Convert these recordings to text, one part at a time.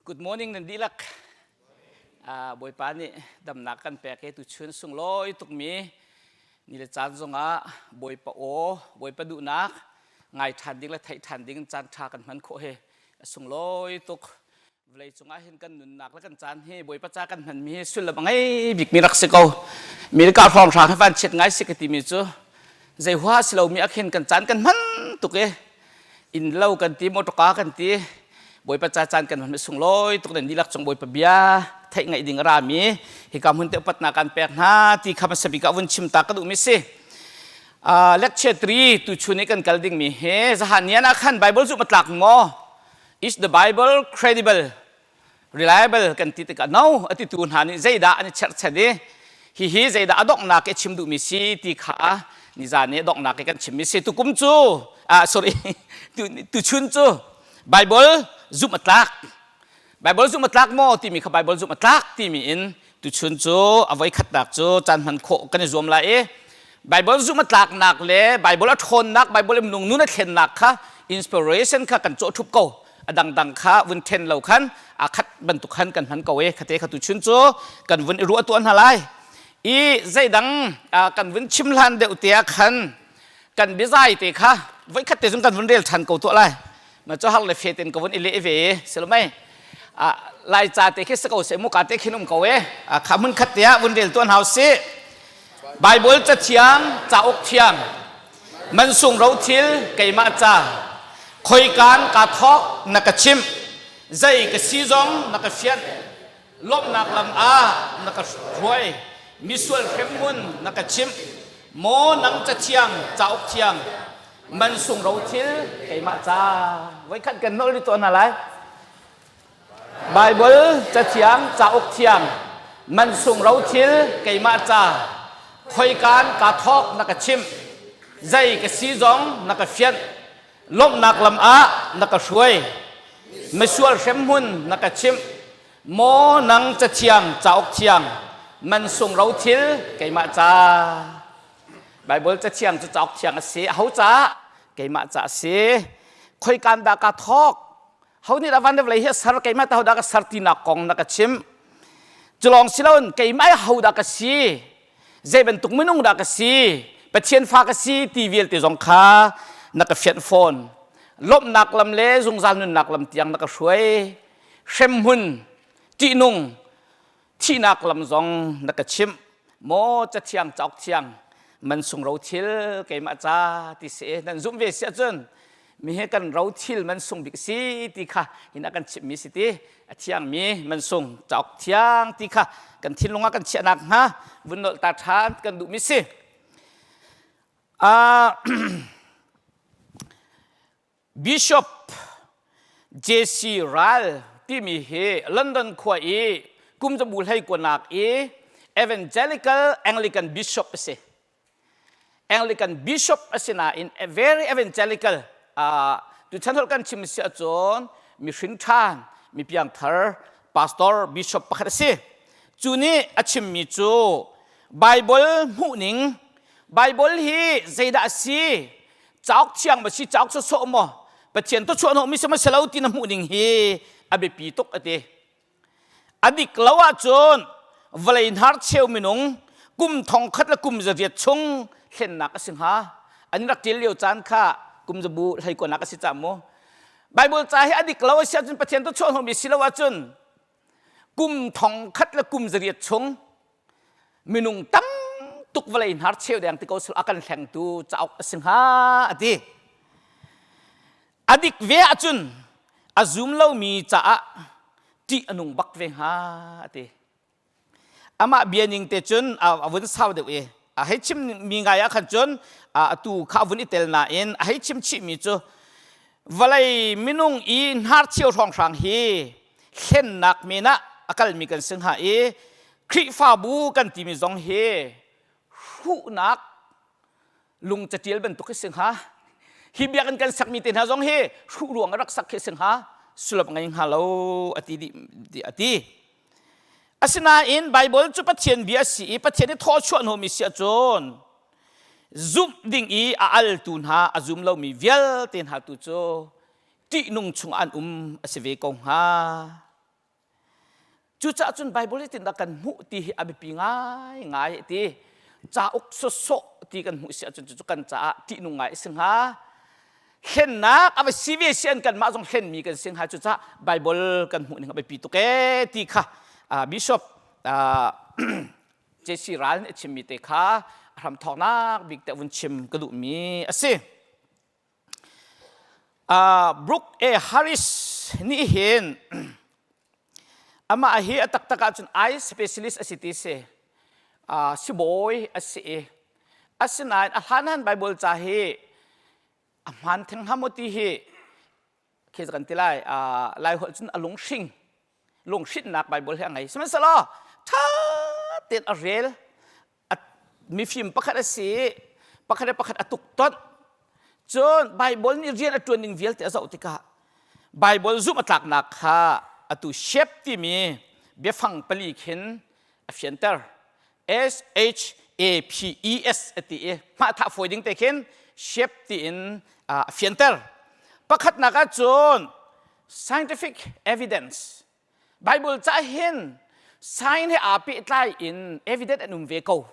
Good morning nan dihlak. Uh, Bawipa nih damnak kan pek i tuchun sunglawi tukmi ni le caan zongah Bawipa aw, Bawipa duhnak ngai ṭhan ding le theih ṭhan ding caan ṭha kan hman khawh hi a sunglawi tuk. Vawlei cungah hin kan nunnak le kan caan hi Bawipa ca kan hmanmi hi sullam a ngei bikmi rak si ko. Mi le ka hrawng hrang hi van chiat ngai si ka timi cu zei hua si lomi ah khin kan caan kan hman tuk i inn lo kan ti motorka kan ti bawipa ca caan kan hman sunglawi tuk nan dihlak cung bawipa bia theih ngaih ding a rami hika hmun te upatnak kan pek hna ti kha hmasa bik ah vun chim ta ka duhmi si lecture 3 tu chun i kan kal dingmi hi zahan nian ah khan bible zumh a tlak maw is the bible credible Reliable kan ti tikah no a titu hna nih zeidah an i cherhchan i hihi zeidah a donghnak i chim duhmi si ti kha nizan i donghnak i kan chimmi si tukum cu ah sorry tuchun cu Bible zumh a tlak Bible zumh a tlak maw timi kha Bible zumh a tlak timi in tuchun cu a voi khatnak cu caan hman khawh kan i zuam lai i Bible zumh a tlaknak le Bible a ṭhawnnak Bible i minung nun a thlennak kha inspiration kha kan cawh ṭhup ko a dangdang kha vun then lo khan a khat bantuk khan kan hman ko e khate kha tu chun cu kan vun i ruah tuan hna lai i zeidang kan vun chim hlan deuh te ah khan kan biazai te kha voi khat te zung kan vun rel than ko tuah lai ma cho har le fe ten ka vun i le ve silmai lai ca te khi se ko se mu ka te khin um ko e kha mun khat te ah vun rel tuan hau si Bible cathiang cauk thiang mansung rothil keimah ca khoikaan kaa thawk na ka chimh zei ka si zong na ka fianh lawmhnak lam ah na ka hruai misual hremhmun na ka chimh maw nang cathiang cauk thiang mansung rothil keimah ca voikhat kan nol rih tuah hna lai Baibal cathiang cauk thiang mansung rothil keimah ca khoikaan kaa thawk na ka chimh zei ka si zong na ka fianh lawmhnak lam ah na ka hruai misual hremhmun na ka chimh maw nang cathiang cauk thiang mansung rothil keimah ca Baibal cathiang cu cauk thiang a si aho ca keimah ca a si khoikaan dah kaa thawk ho nih dah van le vawlei hi a ser keimah ta ho dah ka ser tinak kong na ka chimh cu lawng si loin keimah ho dah ka si zei bantuk minung dah ka si Pathian fa ka si ti vialte zong kha na ka fianh fawn lawmhnak lam le zungzal nunnak lam tiang na ka hruai hremhmun ṭihnung thihnak lam zong na ka chimh maw cathiang cauk thiang mansung rothil keimah ca ti si nan zumh ve si ahcun mi he kan rothil mansung bik si ti kha hin a kan chimhmi si ti a thiangmi mansung cauk thiang ti kha kan thinlung ah kan chiahnak hnga vun nolh ta ṭhan kan duhmi si Bishop J.C. Ryle timi hi London khua i kum zabu hlei kuanak i Evangelical Anglican Bishop a si. Anglican Bishop a si nain a very evangelical uh, tuchan holh kan chim si ahcun mi hrin ṭhan mi piangthar pastor bishop pakhat a si. Cu nih a chimmi cu Bible hmuhning Bible hi zeidah a si Cauk thiang ma si cauk sawsawh maw Pathian to chuah hnawhmi si lo ti na hmuh ning hi a biapi tuk a ti. A dik lo ahcun vawlei hnar cheu minung kum thong khat le kum zariat chung thlennak a si hnga. An rak ṭial lio caan kha kum zabu hleikuanak a si cah mu. Bible ca hi a dik lo a si ahcun Pathian to chuah hnawhmi si lo ahcun kum thong khat le kum zariat chung minung tam tuk vawlei hnar cheu deng ti ko sul a kan hlengtu cauk a si hnga a ti a dik ve ahcun a zum lomi caah ṭih a nung bak ve hnga a ti amah bia ning te cun a vun sau deuh i a hei chim mi ngai ah khan cun atu kha a vun i tel nain a hei chim chih mi cu vawlei minung i hnar cheu hrawnghrang hi hlennak men ah a kalmi kan si hnga i Khrihfabu kan timi zong hi hruhnak lung catial bantuk hi si hnga hi biakinn kan sakmi te hna zong hi hruh ruang a rak sak khi si hnga sullam ngei hnga lo a ti dih a ti asinain Bible cu Pathian bia a si i Pathian i thawchuah hnawmi si ahcun zumh ding i a altu hna a zum lomi vialte hna tu cu ṭihnung chung an um a si ve ko hnga. Cucaah cun Bible zeitindah kan hmuh ti hi a biapi ngaingai ti. Cauk sawsawh ti kan hmuh si ahcun cucu kan caah ṭihnung ngai a si hnga. Hlennak a va si ve si an kanmah zong hlenmi kan si hnga. Cucaah Bible kan hmuh ning a biapi tuk ee ti kha Bishop JC Ral nih a chimmi te kha a hramthawknak bik te vun chim ka duhmi a si. Brooke A. Harris nih hin amah hi a taktak ahcun eye specialist a si ti si. Sibawi a si i asinain a hlan han Bible ca hi a hmaan theng hnga maw ti hi khi kan ti lai lai holh cun a lunghring lunghrinnak Bible hi a ngei sihmanhsehlaw ṭha tein a rel mifim pakhat a si pakhat le pakhat a tuk tonh cun Bible nih rian a ṭuan ning vialte a zoh tikah Bible zumh a tlaknak kha atu shep timi biafang pali khin a fianter S H A P E S a ti i hmahthah fawi ding te khin shep tiin a fianter pakhatnak ah cun scientific evidence Bible ca hin sign he aa pehtlai in evidence an um ve ko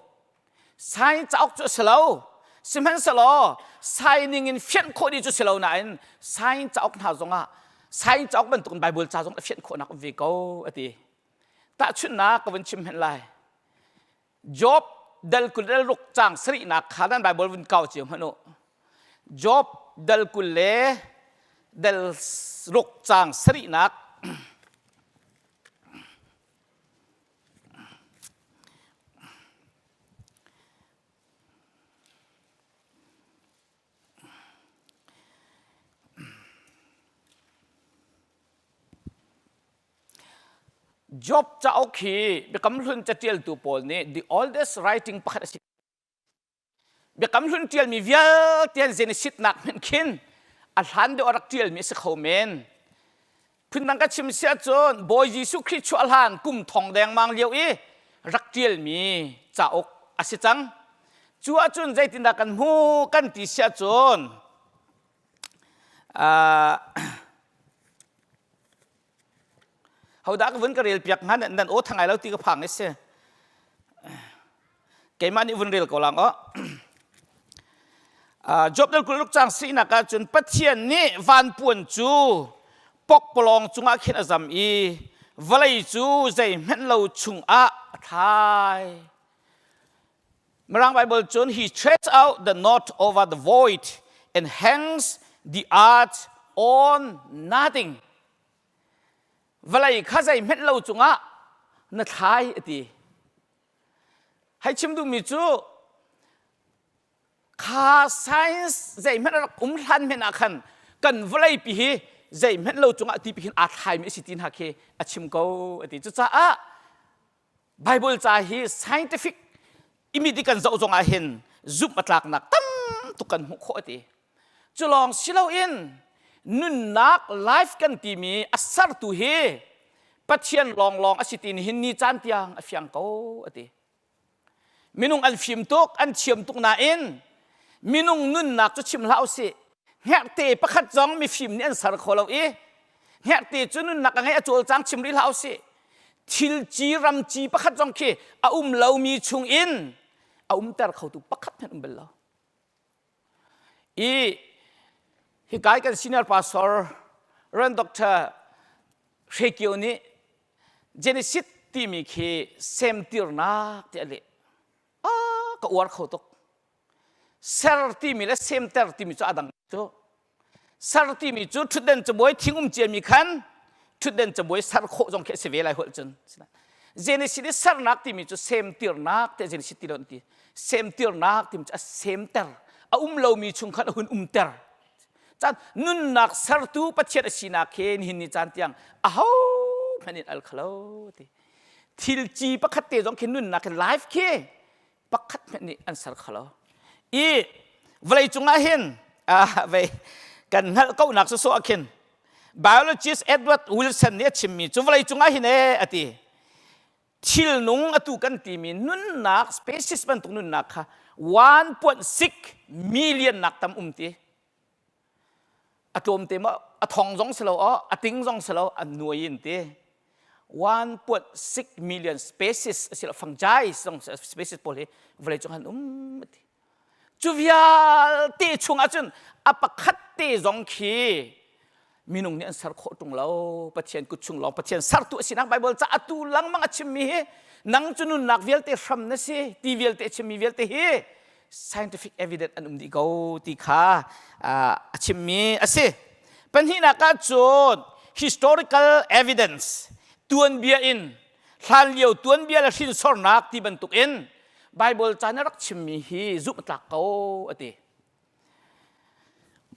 sign cauk cu a si lo sihmanhsehlaw signing in fianh khawh dih cu si lo nain sign cauk hna zongah sign cauk bantukin Bible ca zong a fianh khawhnak um ve ko a ti Tahchunhnak ka vun chim hen lai. Job dal 20 le ruk cang sarihnak kha nan Bible vun kau cio hmanh u. Job dal 20 le dal ruk cang sarihnak Job cauk hi Biakam Hlun caṭialtu pawl nih the oldest writing pakhat a si. Biakam Hlun ṭialmi vialte an Genesis-nak hmanh khin a hlan deuh a rak ṭialmi a si kho men. Phundang ka chim si ahcun Bawi Jesuh Khrih chuah hlan kum thong dengmang lio i rak ṭialmi cauk a si cang. Cu ahcun zeitindah kan hmu kan ti si ahcun Hodah ka vun ka rel piak hnga nan aw thangai lo ti ka phang i si. Keimah nih vun rel ko lang aw. Job dal 20 cang sinak ah cun Pathian nih vanpuan cu pokpalawng cungah khin a zam i vawlei cu zeihmanh lo chungah a thlai. Mirang Bible cun he stretched out the knot over the void and hangs the earth on nothing. Vawlei kha zeihmanh lo cungah na thlai a ti. Hei chim duhmi cu kha science zeihmanh a rak um hlan hmenh ah khan kan vawlei pi hi zeihmanh lo cungah ti pi hin aa thlaimi a si ti hna khi a chim ko a ti. Cucaah Bible ca hi scientific imit i kan zoh zong ah hin zumh a tlaknak tam tuk kan hmuh khawh ti. Cu lawng si loin nunnak life kan timi a sertu hi Pathian lawnglawng a si ti nihin ni caan tiang a fiang ko a ti. Minung an fim tuk, an thiam tuk nain minung nunnak cu chim hlah usih. Hngerhte pakhat zong mifim nih an ser kho lo i hngerhte cu nunnak a ngei a cawlcang chim rih hlah usih. Thilci ramci pakhat zong khi a um lomi chung in a umter khotu pakhat hmanh um bal lo. I hikai kan senior pastor Rev. Dr. Hre Kio nih Genesis timi khi semtirnak ti a leh. Ah, ka uar kho tuk. Ser timi le semter timi cu a dang cu. Ser timi cu ṭhutden cabuai thing um ciami khan ṭhutden cabuai ser khawh zong khi a si ve lai holh cun. Genesis i sernak timi cu semtirnak te Genesis ti lo an ti. Semtirnak timi cu a semter. A um lomi chung khan a hun umter. Caan nunnak sertu Pathian a sinak he nihin ni caan tiang aho hmanh in al khalo ti. Thil ci pakhat te zong khi nunnak khi life khi pakhat hmanh nih an ser kho lo i vawlei cungah hin vei kan hngalh konak sawsawh ah khin biologist Edward Wilson nih a chimmi cu vawlei cungah hin ee a ti thil nung atu kan timi nunnak species bantuk nunnak kha 1.6 million nak tam um ti a tlawmte maw a thong zong si lo aw a ting zong si lo a nuai in ti. 1.6 million species asilo fungi zong species pawl hi vawlei cung han um ti. Cu vialte chung ahcun a pakhat te zong khi minung nih an ser khawh ṭung lo. Pathian kut chung lawng Pathian sertu a sinak Bible ca atu lengmang a chimmi hi nang cu nunnak vialte hram na si ti vialte a chimmi vialte hi scientific evidence an um dih ko ti kha a chimmi a si. Pahnihnak ah cun historical evidence tuanbia in hlanlio tuanbia le hrinsornak ti bantuk in Bible ca na rak chimmi hi zumh tlak ko a ti.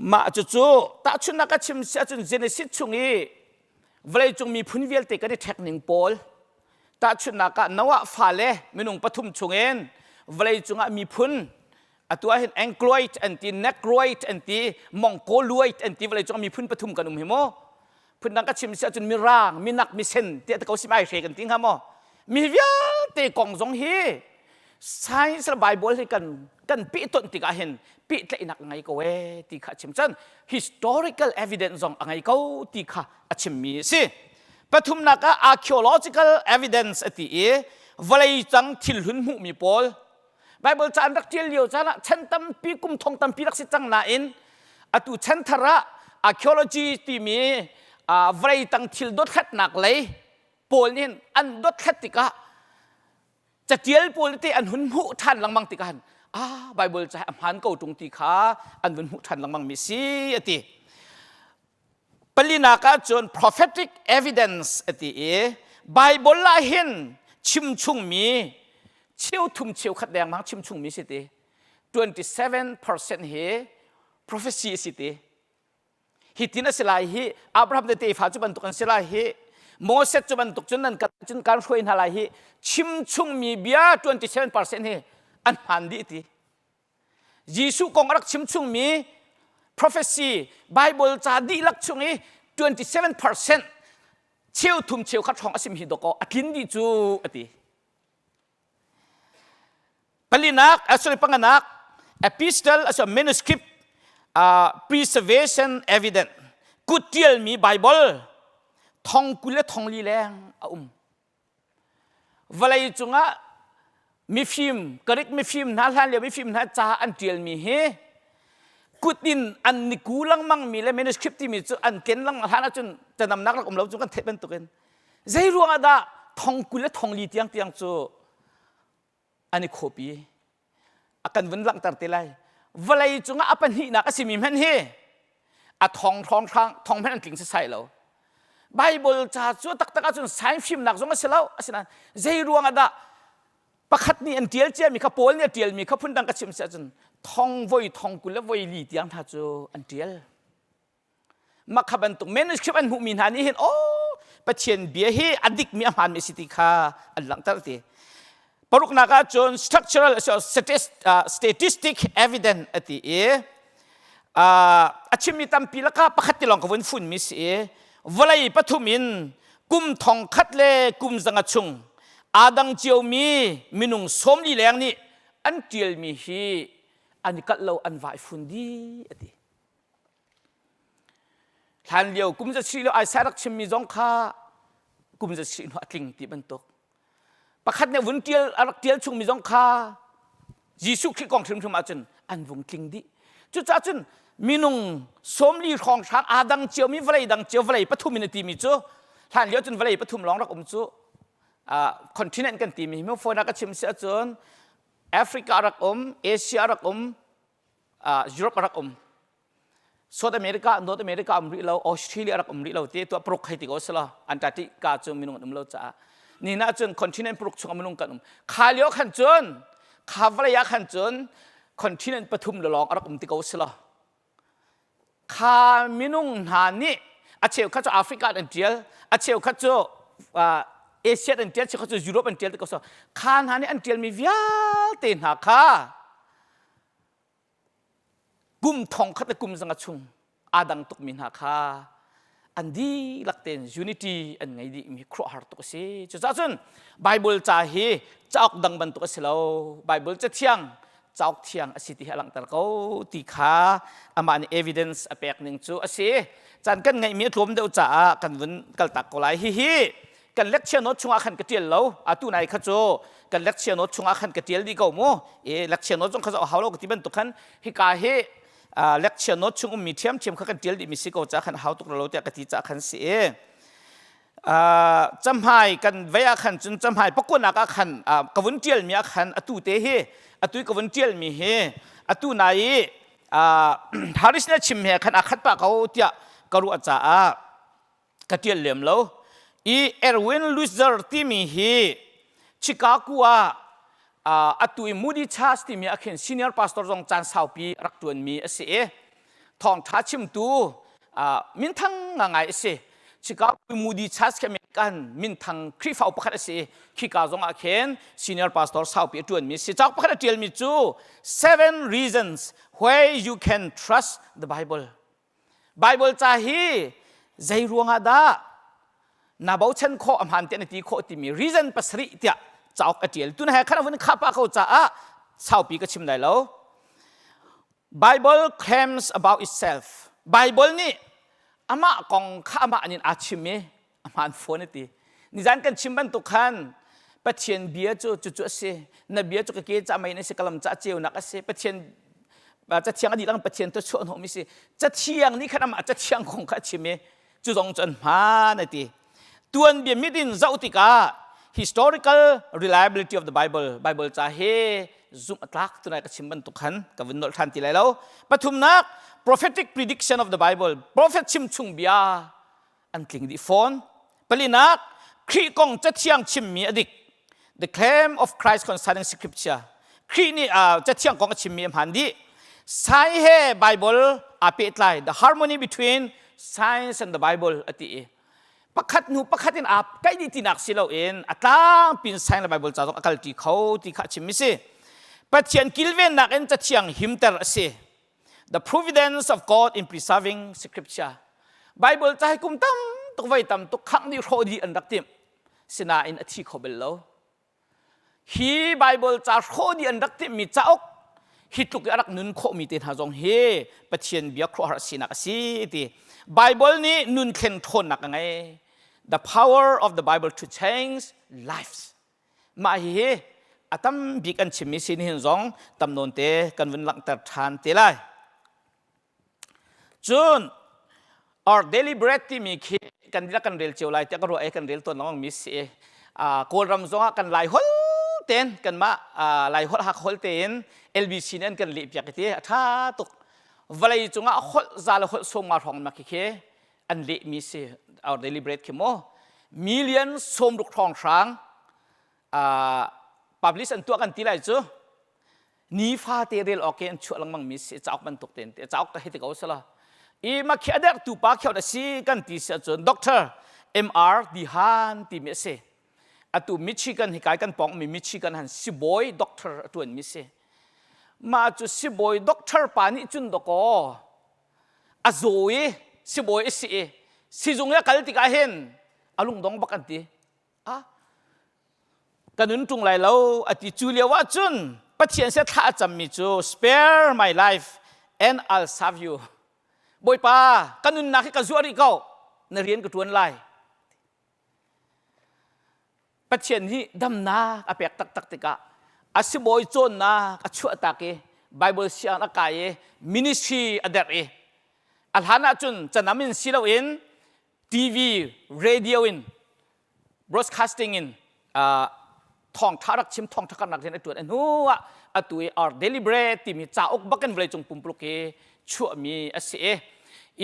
Mah cucu tahchunhnak a chim si ahcun Genesis chung i vawleicung miphun vialte kan i ṭhek ning pawl tahchunhnak ah Noah fale minung pathum chungin vawleicung ah miphun atu ah hin Angloid an ti Negroid an ti Mongoloid an ti vawleicung ah miphun pathum kan um hi mu phundang ka chim si ahcun mirang minak misen tiah te ko sim ai hre kan ti hnga maw mi vialte kong zong hi science le bible hi kan kan pehtonh tikah hin pehtlaihnak a ngei ko ee ti kha a chim cun historical evidence zong a ngei ko ti kha a chimmi a si pathumnak ah archaeological evidence a ti i vawlei cang thil hlun hmuhmi pawl Bible ca an rak ṭial lio caan ah chan tampi kum thong tampi rak si cang nain atu chan thar ah archaeology timi vawlei tang thil dothlatnak lei pawl nih an dothlat tikah catial pawl te an hun hmuh ṭhan lengmang tikah han ah Bible ca a hmaan ko ṭung ti kha an vun hmuh ṭhan lengmang mi si a ti. Palinak ah cun prophetic evidence a ti i Bible ah hin chimchungmi cheuthum cheukhat dengmang chimchungmi si ti 27% hi prophecy a si ti hi tin a si lai hi Abraham te tefa cu bantuk an si lai hi Moses cu bantuk cun nan cun kan hruai hna lai hi chimchungmi bia 27% hi an hmaan dih ti Jesuh kong a rak chim chungmi prophecy Bible ca dihlak chung i 27% cheu thum cheu khat hrawng a sim hi dawkaw a tlin dih cu a ti. Palinak, sorry panganak, epistle a manuscript preservation evidence kut tialmi Bible thong 20 le thong li leng a um. Vawlei cungah mifim, Greek mifim hna hlanlio mifim hna ca an ṭialmi hi kut in an ni ku lengmangmi le manuscript timi cu an ken lengmang hlan ahcun canamnak rak um lo cu kan theih bantukin zei ruangah dah thong 20 le thong li tiangtiang cu an i khawpi a kan vun langhter te lai vawlei cungah a pahnihnak a simi hmanh hi a thong hrawng hrang thong hmanh an tling sasai lo Bible ca cu taktak ahcun science fimnak zong a si lo asinain zei ruangah dah pakhat nih an tial ciami kha Paul nih a tialmi kha phundang ka chim si ahcun thong voi thong 20 le voi li tiang hna cu an tial Mah kha bantuk manuscript an hmuhmi hna nih hin aw Pathian bia hi a dikmi a hmaanmi a si ti kha an langhter ti. Paruknak ah cun structural statistic evidence a ti i a chimmi tampi lakah pakhat ti lawng ka vun funmi si i vawlei pathum in kum thong khat le kum zanga chung aa dang ciomi minung 40 leng nih an ṭialmi hi an i kalh lo an vai fun dih a ti. Hlan lio kum za sih lio Isaiah rak chimmi zong kha kum za sih hnu a tling ti bantuk. Pakhat nih vun tial a rak tial chungmi zong kha Jesuh Khrih kong hrimhrim ahcun an vung tling dih. Cucaah cun minung 40 hrawng hrang aa dang ciomi vawlei dang cio vawlei pathum in a timi cu hlan lio cun vawlei pathum lawng rak um cu continent kan timi hi phone ah ka chim si ahcun Africa rak um Asia rak um Europe a rak um South America North America um rih lo Australia rak um rih lo ti tuah paruk hei ti ko sila Antarctica cu minung an um lo caah ni na cun continent paruk chung minung kan um kha lio khan cun kha vawlei ah khan cun continent pathum lawng a rak um ti ko sila kha minung hna nih a cheukhat cu Africa an tial a cheukhat cu Asia an tial cheukhat cu Europe an tial ti ko so kha hna nih an tialmi vialte hna kha kum thong khat le kum zanga chung aa dang tukmi hna kha an dihlak tein unity an ngei dih mi khuaruahhar tuk a si cucaah cun Bible ca hi cauk dang bantuk a si lo Bible ca thiang cauk thiang a si ti hi a langhter ko ti kha amah nih evidence a pek ning cu a si caan kan ngeihmi a tlawm deuh caah kan vun kaltak ko lai hihi. Kan lecture note chungah khan ka tial lo. Atu nai kha cu kan lecture note chungah khan ka tial dih ko mu. E lecture note zong kha hau lo ka ti bantuk khan hika hi lecture note chung ummi ṭhiamṭhiam kha kan tial dihmi si ko ca khan hau tuk lo tiah ka ti ca khan si i camhai kan vei ah khan cun camhai pakuanak ah khan ka vun ṭialmi ah khan atu te hi atu ka vun ṭialmi hi atu nai i Haris nih a chim he khan a khat pah ko tiah ka ruah caah ka ṭial lem lo. I Erwin Lutzer timi hi Chicago ah atu i Moody Church timi ah khin senior pastor zong caan saupi rak ṭuanmi a si i thawngṭha chimtu minthang ngangai a si. Chicago Moody Church khi kan minthang Khrihfa pakhat a si i khika zong ah khin senior pastor saupi a ṭuanmi a si. Cauk pakhat a ṭialmi cu Seven Reasons Why You Can Trust the Bible. Bible ca hi zei ruangah dah na bochan khawh a hmaan tiah na ti khawh timi reason pasarih tiah cauk a ṭial. Tun he khan vun khah pah ko caah saupi ka chim lai lo. Bible claims about itself. Bible nih amah kong kha amah nin aa chim i a hmaan fawn a ti. Nizan kan chim bantuk khan Pathian bia cu cucu a si. Na bia cu ka ke ca mei na si, ka lam ca ceunak a si. Pathian cathiang a dihlak Pathian tu chuah hnawhmi si. Cathiang nih khan amah cathiang kong kha a chim i cu zong cu an hmaan a ti. Tuanbia mit in zoh tikah historical reliability of the Bible, Bible ca hi zumh a tlak tunai ka chim bantuk khan ka vun nolh ṭhan ti lai lo. Pathumnak, prophetic prediction of the Bible, prophet chim chung bia an tling dih fawn. Palinak, Khrih kong cathiang chimmi a dik. The claim of Christ concerning scripture. Khrih nih cathiang kong a chimmi a hmaan dih. Sai he Bible aa pehtlai. The harmony between science and the Bible a ti i pakhat hnu pakhat in aa kaih dih tinak si loin a tlangpin science le Bible ca zong a kalṭi kho ti kha a chimmi si. Pathian kilvennak in cathiang himter a si. The providence of God in preserving scripture. Bible ca hi kum tam tuk voi tam tuk khangh dih hrawh dih an rak timh. Sinain a thi kho bel lo. Hi Bible ca hrawh dih an rak timhmi cauk hi tluk i a rak nun khawhmi te hna zong hi Pathian bia khuaruahhar sinak a si ti. Bible nih nun thlen ṭhawnnak a ngei. The power of the Bible to change lives. Mah hihi a tam bik an chimmi si nihin zong tam nawn te kan vun langhter ṭhan te lai. Cun our daily bread timi khi kan dihlak kan rel cio lai tiah ka ruah i kan rel tawn lengmang mi si. Kawlram zongah kan Lai holh tein kanmah Lai holh Hakha holh tein LBC nih an kan leh piak i ti a ṭha tuk. Vawlei cungah holh za le holh sawm nga hrawng ma khi khi an lehmi si our daily bread khi mu million 60 hrawng hrang publish an tuah kan ti lai cu nifa te rel awk an chuah lengmang mi si cauk bantuk ten te cauk ka hi te ko sala i ma khi ader tu pa khiau da si kan ti si ahcun doctor MR Dihan ti mi a si atu Michigan hi kai kan pong mi Michigan han sibawi doctor a tuan mi si ma cu sibawi doctor pa nih cun dakaw a zaw i sibawi a si i sizung i a kal tikah hin a lungdong bak an ti ah ka nun ṭung lai lo a ti cu lio ah cun Pathian se thla a cammi cu spare my life and I'll serve you Bawipa ka nunnak hi ka zuah rih ko na rian ka ṭuan lai Pathian nih damnak a pek taktak tikah a sibawi cawnnak a chuahtak i Bible sianginn a kai i ministry a derh i a hlan ahcun canam in si loin TV, radio in broadcasting in thawngṭha rak chim thawngṭha karnak rian a ṭuan a hnu ah atu i our daily bread timi cauk bakin vawleicung pumpuluk hi chuahmi a si i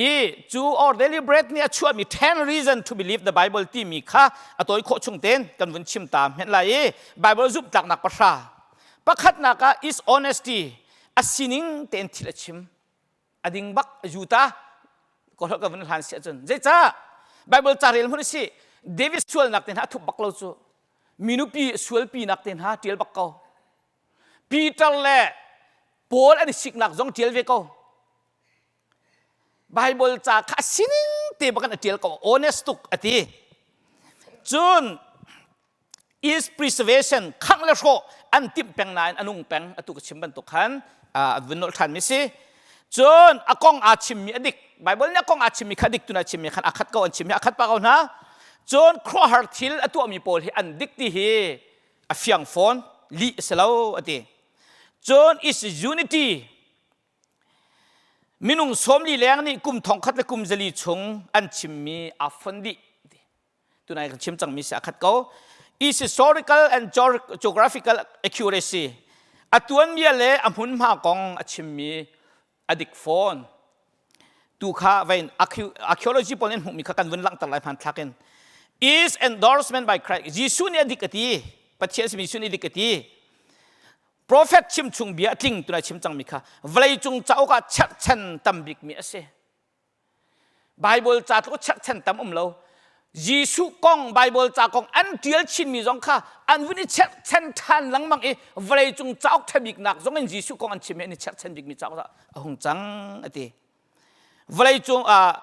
i cu our daily bread nih a chuahmi 10 reason to believe the bible timi kha a tawi khawh chung tein kan vun chim ta hmenh lai i bible zumhtlaknak pahra pakhatnak ah is honesty a sining tein thil a chim a ding bak a yuta ko ka vun hlan si ahcun zeicah bible ca rel hmun si David sualnak te hna a thup bak lo cu minupi sualpi nak te hna tial bak ko Peter le Paul an i siknak zong tial ve ko Bible ca kha sining te bakan a tial ko honest tuk a ti cun is preservation khangh le hrawh an timh peng nain a nung peng atu ka chim bantuk khan a vun nolh ṭhan mi si cun a kong aa chimmi a dik Bible nih a kong aa chimmi kha dik tuna chimmi khan a khat ko an chimmi a khat pa ko hna. Cun khuaruahhar thil a tuahmi pawl hi an dik ti hi a fiang fawn, lih a si lo a ti. Cun is unity minung 40 leng nih kum thongkhat le kum 400 chung an chimmi aa fon dih. Tunai kan chim cangmi si a khat ko. Is historical and geographical accuracy a tuanbia le a hmunhma kong a chimmi a dik fawn. Tu kha vein archaeology pawl in hmuhmi kha kan vun langhter lai hmanthlak in. Is endorsement by Christ. Jesuh nih a dik a ti. Pathian simi Jesuh nih a dik a ti. Prophet chim chung bia a tling tunai chim cangmi kha vawleicung cauk ah cherhchan tam bikmi a si. Bible ca tluk cherhchan tam um lo. Jesuh kong Bible ca kong an ṭial chinmi zong kha an vun i cherhchan ṭhan lengmang i vawleicung cauk ṭha biknak zong in Jesuh kong an chim i an i cherhchan bikmi cauk ah a hung cang a ti. Vawleicung ah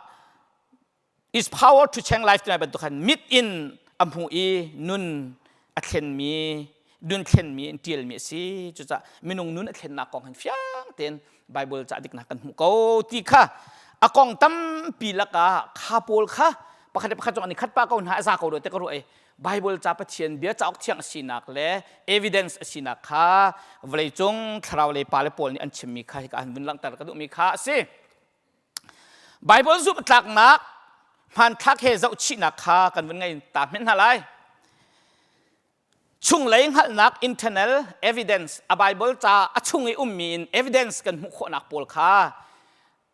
is power to change life timi bantuk khan mit in a hmu i nun a thlenmi nun thlenmi in ṭialmi a si. Cucaah minung nun a thlennak kong hin fiang tein Bible ca diknak kan hmuh ko ti kha a kong tampi lakah kha pawl kha pakhat le pakhat zong an i khat pa ko hna a za ko rua te ka ruah i Bible ca Pathian bia cauk thiang a sinak le evidence a sinak kha vawleicung thlarau lei pa le pawl nih an chimmi kha hika an vun langhter ka duhmi kha a si. Bible zumh tlaknak hmanthlak he zohchihnak kha kan vun ngei ta hmenh hna lai. Chunglei hngalhnak internal evidence a Bible ca a chung i ummi in evidence kan hmuh khawhnak pawl kha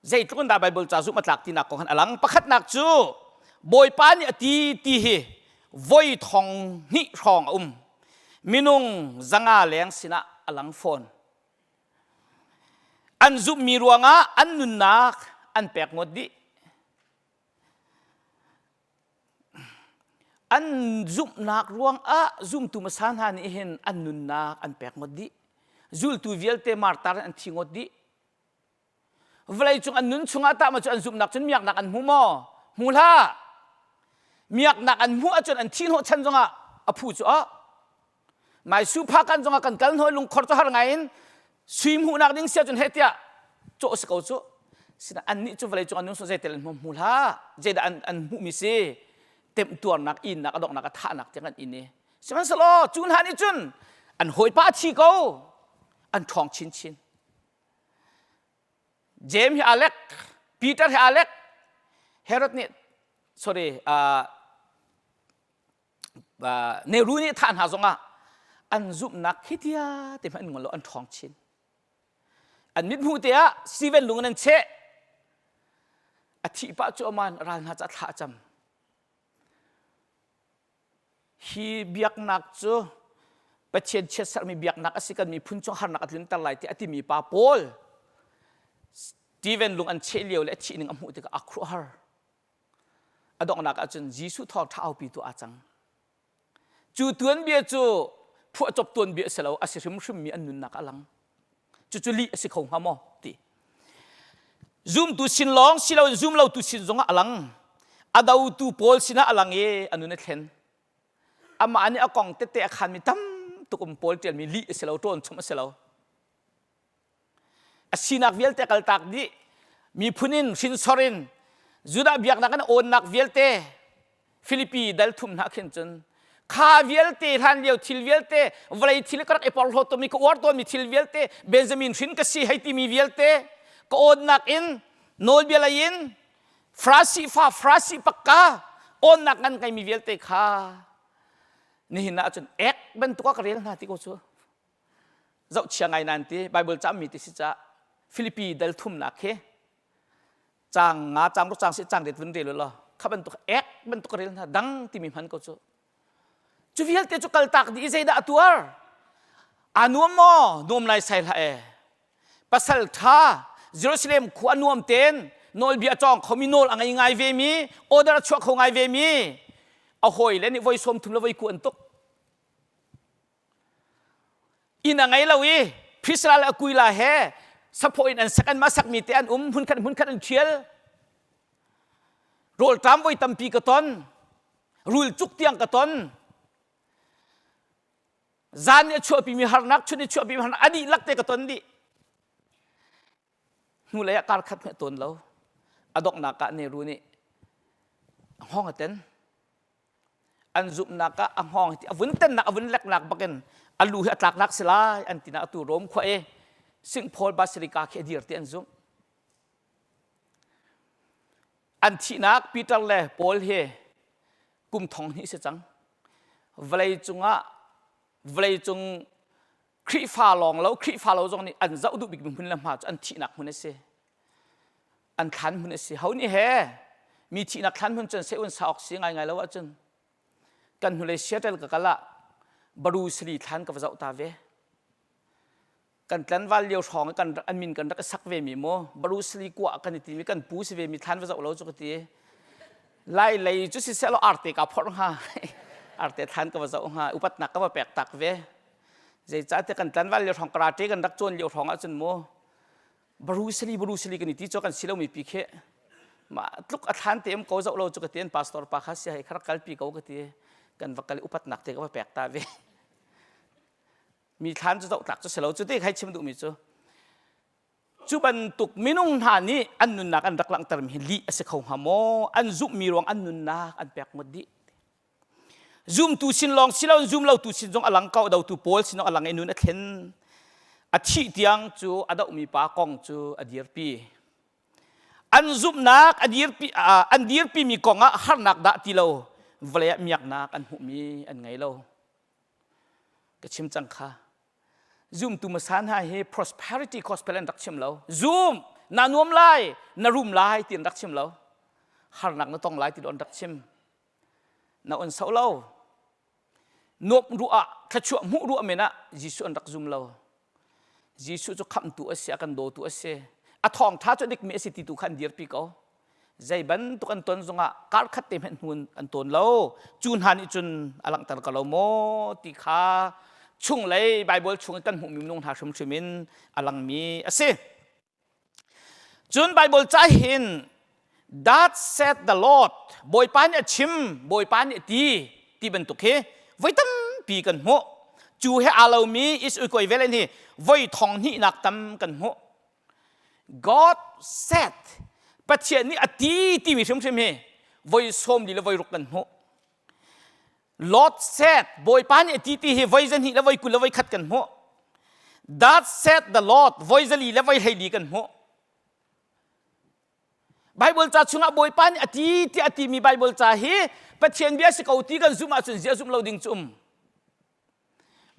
zeitluk in dah Bible ca zumh a tlak tinak kong han a lang. Pakhatnak cu Bawipa nih a ti ti hi voi thong hnih hrawng a um. Minung 500 leng sinah a lang fawn. An zumhmi ruangah an nunnak an pek ngawt dih. An zumhnak ruangah zumtu hmasa hna nih hin an nunnak an pek ngawt dih. Zultu vialte martar an thi ngawt dih. Vawleicung an nun chungah tah ma cu an zumhnak cun miaknak an hmu maw? Hmu hlah. Miaknak an hmuh ahcun an thi hnawh chan zongah a phu cu ah Mai supha kan zongah kan kal hnuai lungkhor cu har ngai in sui hmuhnak ding sia cun he tiah cawh si ko cu. Sina annih cu vawlei cung an nun zeitel an hmu hmu hlah. Zeidah an an hmuhmi si temtuarnak innak a donghnak a thahnak tiang an in i sihmanhsehlaw cu hna nih cun an hawipa a thi ko an ṭhawng chinchin. James hi Alec, Peter hi Alec, Herod nih sorry uh, Nehru nih thah hna zongah an zumhnak khi tia te hmanh an ngol lo an ṭhawng chin. An mithmuh te ah Stephen lung in an cheh. A thih pah cu aman ral hna ca thla a cam. Hi biaknak cu Pathian chiatserhmi biaknak a si kan miphun cung harnak a tlunter lai ti a timi pa Paul Stephen lung an cheh lio le a thih ning a hmuh tikah a khuahar. A donghnak ahcun Jesuh thawngṭha aupitu aa cang. Cu tuanbia cu phuahcop tuanbia a si lo, a si hrimhrimmi an nunnak a lang. Cucu lih a si kho hnga maw ti. Zumtu sin lawng si loin zum lotu sin zongah a lang. A dotu pawl sinah a lang i a nun a thlen. Amah nih a kong tete a khanmi tam tuk um pawl ṭialmi lih a si lo, ṭawn chom a si lo. A sinak vialte kaltak dih miphun in hrinsor in Judah biaknak in awnnak vialte Filipi dal thum hna khin cun kha vialte hlan lio thil vialte vawlei thil ka rak i porhlawt tawnmi ka uar tawnmi thil vialte Benjamin hrin ka si hei timi vialte ka awnnak in nawlbia lei in Farasi fa Farasi pakka awnnak ngan ngeimi vialte kha nihin ah cun ek bantuk ah ka rel hna ti ko cu zohchia ngai nan ti Bible cammi ti si ca Filipi dal thumnak khi cang nga cang ruk cang si cang det vun rel law kha bantuk ek bantuk rel hna dang timi hman ko cu cu vialte cu kaltak dih zeidah a tuar a nuam maw nuam lai sai hlah e pasal tha Jerusalem khua nuam ten nawlbia cawng khomi nawl a ngei ngai ve mi order a chuah kho ngai ve mi a hawi le nih voi sawm thum le voi ku an tuk Inn a ngei lo i Priscilla le Aquila he saphaw in an sak anmah sakmi te an um hmunkhat hmunkhat an ṭhial. Rawlṭam voi tampi ka ton. Rul cuk tiang ka ton. Zan nih a chuahpimi harnak, chun nih a chuahpimi harnak a dihlak te ka ton dih. Hnulei ah kar khat hmeh tawn lo. A donghnak ah Nehru nih a hngawng a ten. An zumhnak ah a hngawng hi a vun tennak a vun leknak bakin a lu hi a tlaknak si lai an ti na atu Rome khua i St. Paul Basilica khi a dir ti an zumh. An thihnak Peter le Paul hi kum thong hnih si cang. Vawlei cungah vawlei cung Khrihfa lawng lo Khrihfa lo zong nih an zoh duh bikmi hmun le hma cu an thihnak hmun a si. An thlan hmun a si. Ho nih he mi thihnak thlan hmun cun se un sa awk si ngaingai lo ahcun kan hnulei Seattle ka kal ah Bruce Lee thlan ka va zoh ta ve. Kan tlanval lio hrawng i kan an min kan rak i sak ve mi mu Bruce Lee kuah kan i timi kan pu si ve mi thlan va zoh lo cu ka ti. Lai lei cu siseh law arte ka phorh hnga. Arte thlan ka va zoh hnga. Upatnak ka va pek tak ve. Zeicahtiah kan tlanval lio hrawng karate kan rak cawn lio hrawng ahcun mu Bruce Lee Bruce Lee kan i ti cu kan si lomi pi khi mah tluk a thlan te um ko zoh lo cu ka ti an pastor pa kha sia hei kha rak kalpi ko ka ti kan va kal upatnak te ka va pek ta ve mi thlan cu zoh tlak cu si lo cu ti khai chim duhmi cu cu bantuk minung hna nih an nunnak an rak langhtermi hi lih a si kho hnga maw an zumhmi ruang an nunnak an pek ngawt dih zumtu sin lawng si loin zum lotu sin zong a lang ko dotu pawl sin zong a lang i nun a thlen a thih tiang cu a dohmi pa kong cu a dirpi an zumhnak a dirpi an dirpimi kong ah harnak dah ti lo vawlei ah miaknak an hmuhmi an ngei lo ka chim cang kha zumtu hmasa hna hi prosperity gospel an rak chim lo zum na nuam lai na rum lai ti an rak chim lo harnak na tong lai ti an rak chim na on so lo nuam ruah ah thluachuah hmuh ruah men ah Jesuh an rak zum lo Jesuh cu khamhtu a si a kan dawtu a si a thawngṭha cu dikmi a si ti tu kha an dirpi ko zei bantuk an ton zongah kar khat te hmanh hmun an tawn lo cu hna nih cun a langhter ko lo maw ti kha chunglei Bible chung i kan hmuhmi minung hna hrimhrim in a langmi a si cun Bible ca hin That said the Lord Bawipa nih a chim Bawipa nih a ti ti bantuk hi voi tampi kan hmuh cu he aa lomi is ui velen hi voi thong hnihnak tam kan hmuh God said Pathian nih a ti timi hrimhrim hi voi sawm li le voi ruk kan hmuh Lord said Bawipa nih a ti ti hi voi zahnih le voi 20 le voi khat kan hmuh That said the Lord voi zali le voi hleili kan hmuh Bible ca chungah Bawipa nih a ti tiah a timi Bible ca hi Pathian bia si ko ti kan zumh ahcun zia zumh lo ding cu um.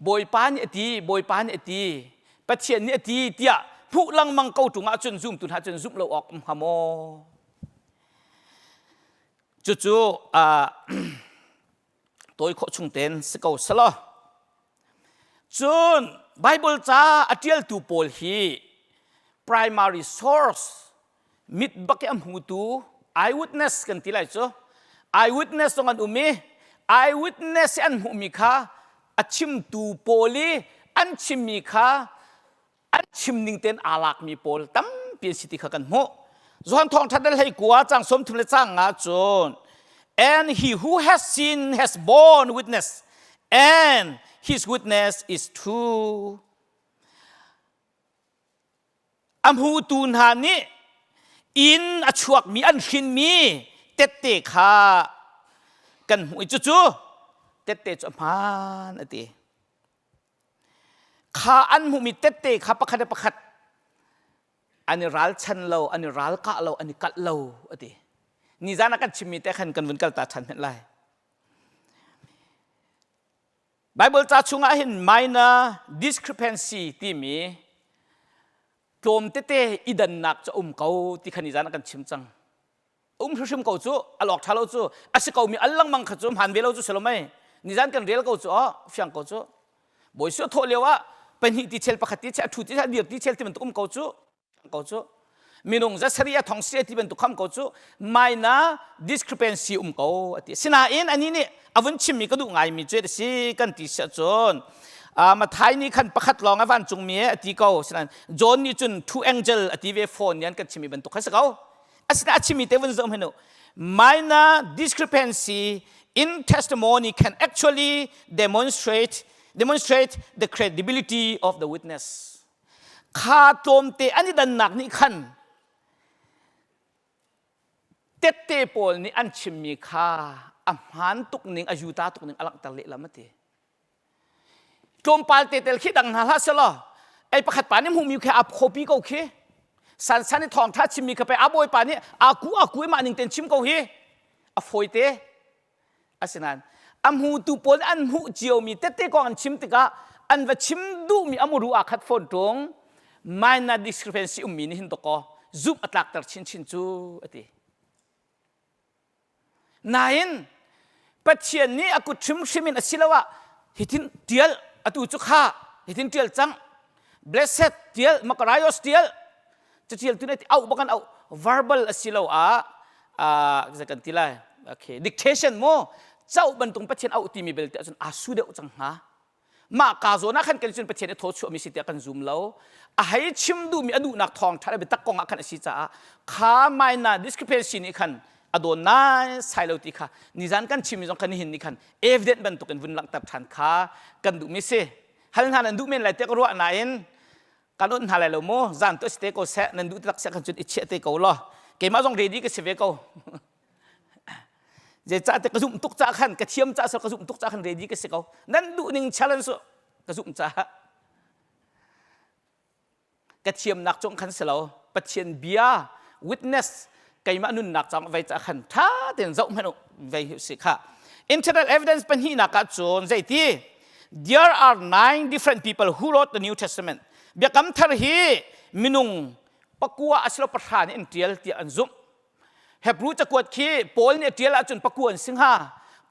Bawipa nih a ti, Bawipa nih a ti, Pathian nih a ti tiah hmuh lengmang ko ṭung ahcun zumtu hna cun zumh lo awk um hnga maw? Cucu tawi khawh chung tein si ko selaw. Cun Bible ca a ṭialtu pawl hi primary source mit bak i a hmutu eyewitness kan ti lai cu eyewitness zong an um i eyewitness i an hmuhmi kha a chimtu pawl i an chimmi kha an chim ning tein aa lakmi pawl tampi an si ti kha kan hmuh Johan thawngṭha dal hlei kua cang 30 le cang nga cun and he who has seen has borne witness and his witness is true A hmutu hna nih inn a chuakmi an hrinmi tette kha kan hmuh i cucu tette cu a hmaan a ti. Kha an hmuhmi tette kha pakhat le pakhat an i ralchan lo, an i ralkah lo, an i kalh lo a ti. Nizan ah kan chimmi te khan kan vun kal ta ṭhan hmenh lai. Bible ca chungah hin minor discrepancy timi tlawm tete i dannak cu um ko ti khan izan kan chim cang. Um hrimhrim ko cu alok tha lo cu a si ko mi al lengmang kha cu hman ve lo cu si lo mei nizan kan rel ko cu oh fiang ko cu bawi su thawh lio ah pahnih ti chel pakhat ti chel a thu ti chel dir ti chel ti bantuk um ko cu ko cu minung za sari a thong si ti bantuk kham ko cu minor discrepancy um ko ati sinain ani nih avun chimmi ka duh ngaimi cu si kan ti sia cun Mathai nih khan pakhat lawng a vancung mi ati ko sinain John nih cun two angel ati ve phone yan kan chimmi bantuk kha si ko asina a chimmi te vun zoh hmanu minor discrepancy in testimony can actually demonstrate demonstrate the credibility of the witness Kha tlawmte an i dannak nih khan tette pawl nih an chimmi kha a hmaan tuk ning a yuta tuk ning a langhter lehlam a ti. Tlawmpal te tel khi dang hna hlah selaw ei pakhat pa nih hmuhmi khi a copy ko khi sansan i thawngtha chimmi kha pei a bawipa nih aku aku i mah ning ten chim ko hi a fawi te. Asinain a hmutu pawl an hmuh ciomi tette kong an chim tikah an va chim duhmi a muru aa khat fawn ṭung. Minor discrepancy ummi nih hin dawkaw zumh a tlakter chinchin cu a ti. Nain Pathian nih a kut hrimhrim in asiloah hitin ṭial atu cu kha hitin ṭial cang blessed tial Makarios tial caṭial tu nih auh bak an auh verbal asiloah uh, kan ti lai okay dictation mu cauh bantuk Pathian auh timi belte ahcun aa su deuh cang hnga mah ka zawn ah khan kan cun Pathian i thaw chuahmi si tiah kan zum lo a hei chim duhmi a duhnak thawng ṭha le biatak kong ah khan a si caah kha minor discrepancy nih khan a dawn nai sai lo ti kha nizan kan chimmi zong khan nihin ni khan evident bantukin vun langhter ṭhan kha kan duhmi si hal hna nan duh men lai tiah ka ruah nain kan on hna lai lo mu zan tu si te ko seh nan duh tak seh kan cun i chiah te ko law keimah zong ready ka si ve ko zeicah te ka zumh tuk ca khan ka thiam ca ka zumh tuk ca khan ready ka si ko nan duh ning challenge su ka zumh ca ka thiamnak cung khan si lo Pathian bia witness keimah nunnak cang vei ca khan tha tein zoh hmanh u vei si kha internal evidence pahnihnak ah cun zeiti there are nine different people who wrote the New Testament biakam thar hi minung pakua asilo pahra nih an tial tiah an zumh Hebrew cakuat khi Paul nih a ṭial ahcun pakua an si hnga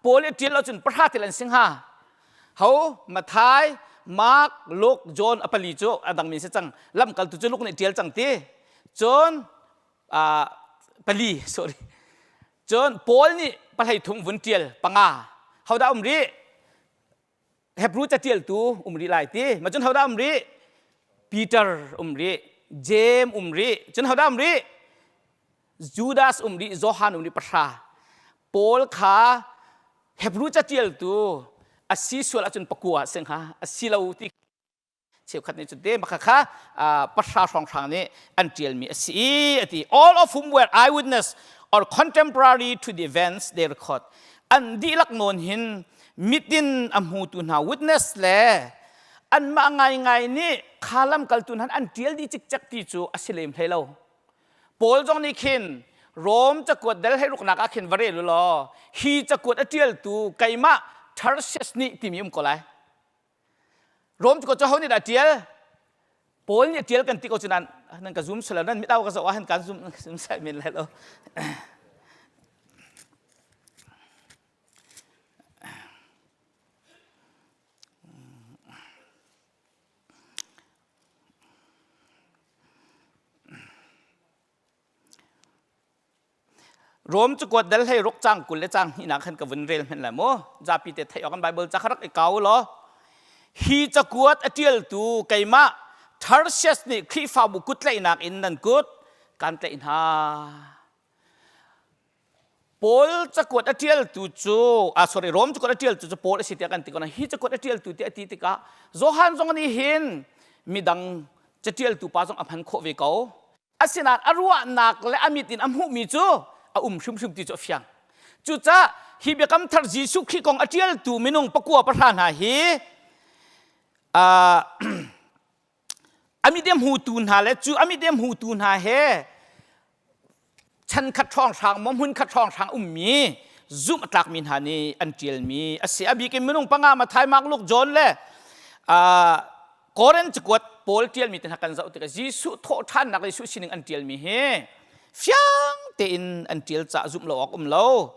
Paul nih a ṭial ahcun pahra tel an si hnga ho Mathai Mark Luke John a pali cu a dang min si cang lamkaltu cu Luke nih ṭial cang ti cun pali sorry cun Paul nih pahlei thum vun ṭial panga hodah um rih Hebrew catialtu um rih lai ti ma cun hodah um rih Peter um rih James um rih cun hodah um rih Judas um rih Johan um rih pahra Paul kha Hebrew catialtu a si sual ahcun pakua sing ha a si lo ti cheukhat nih cun te maka kha pahra hrawnghrang nih an ṭialmi a si i a ti all of whom were eyewitness or contemporary to the events they record an dihlak nawn hin mitin a hmutu hna witness le anmah ngaingai nih kha lamkaltu hna an ṭial dih cikcek ti cu a si lem hlei lo Paul zong nih khin Rom cakuat dal hei ruknak ah khin va rel u law hi cakuat a ṭialtu keimah Tertius nih timi um ko lai Rom cu ho nih dah ṭial? Paul nih a ṭial kan ti ko cu nan nan ka zum silo nan mit au ka zoh ah han kan zum zum sai men lai lo. Rom cakuat dal hlei ruk cang 20 le cang hnihnak khan ka vun rel hmenh lai mu. Zapi te theih awk kan Bible ca kha rak i kau law. Hi cakuat a ṭialtu keimah Tertius nih Khrihfabu kut tlaihnak in nan kut kan tlaih hna. Paul cakuat a ṭialtu cu ah sorry Rom cakuat a ṭialtu cu Paul a si tiah kan ti ko hi cakuat a ṭialtu tiah a ti tikah Johan zong nih hin midang caṭialtu pa zong a hman khawh ve ko. Asinain a ruahnak le a mit in a hmuhmi cu a um hrimhrim ti cu a fiang. Cucaah hi biakam thar Jesuh Khrih kong a ṭialtu minung pakua pahra hna hi a mit a hmutu hna le cu a mit a hmutu hna he chan khat hrawnghrang maw hmun khat hrawnghrang ummi zumh a tlakmi hna nih an ṭialmi a si. A bik in minung panga Mathai, Mark, Luke, John le Korin cakuat Paul ṭialmi te hna kan zoh tikah Jesuh thawhṭhannak le Jesuh sining an ṭialmi hi fiang tein an ṭial caah zumh lo awk um lo.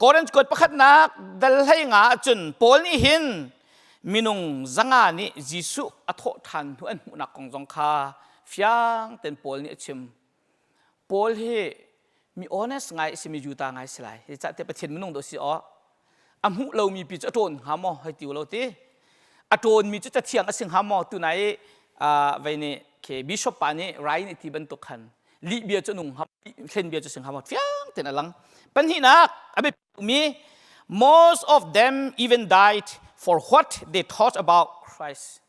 Korin cakuat pakhatnak dal hlei nga ahcun Paul nih hin minung zanga nih Jesuh a thawhṭhan hnu an hmuhnak kong zong kha fiang tein Paul nih a chim. Paul hi mi honest ngai a simi Judah ngai si lai. Hi cah Pathian minung do si aw. A hmuh lomi pi cu a ṭawn hnga maw hei ti lo ti. A ṭawnmi cu cathiang a si hnga maw tunai vei nih ke bishop pa nih rai nih ti bantuk khan lih bia cu nung hnga hlen bia cu si hnga maw fiang tein a lang. Pahnihnak a biapi most of them even died for what they thought about Christ.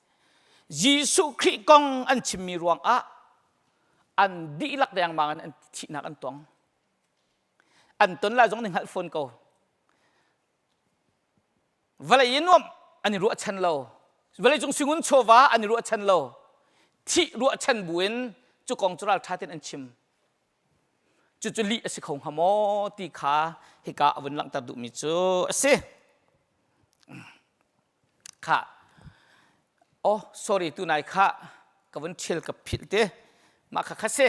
Jesuh Khrih kong an chimmi ruangah an dihlak dengmang in an thihnak an tong an ton lai zong nih hngalh fawn ko. Vawlei i nuamh an i ruahchan lo. Vawleicung singun chawva an i ruahchan lo. Thih ruahchan buin cu kong cu ralṭha tein an chim. Cucu lih a si kho hnga maw ti kha hika a vun langhter duhmi cu a si. Kha oh sorry tunai kha ka vun ṭhial ka philh te mah kha kha si.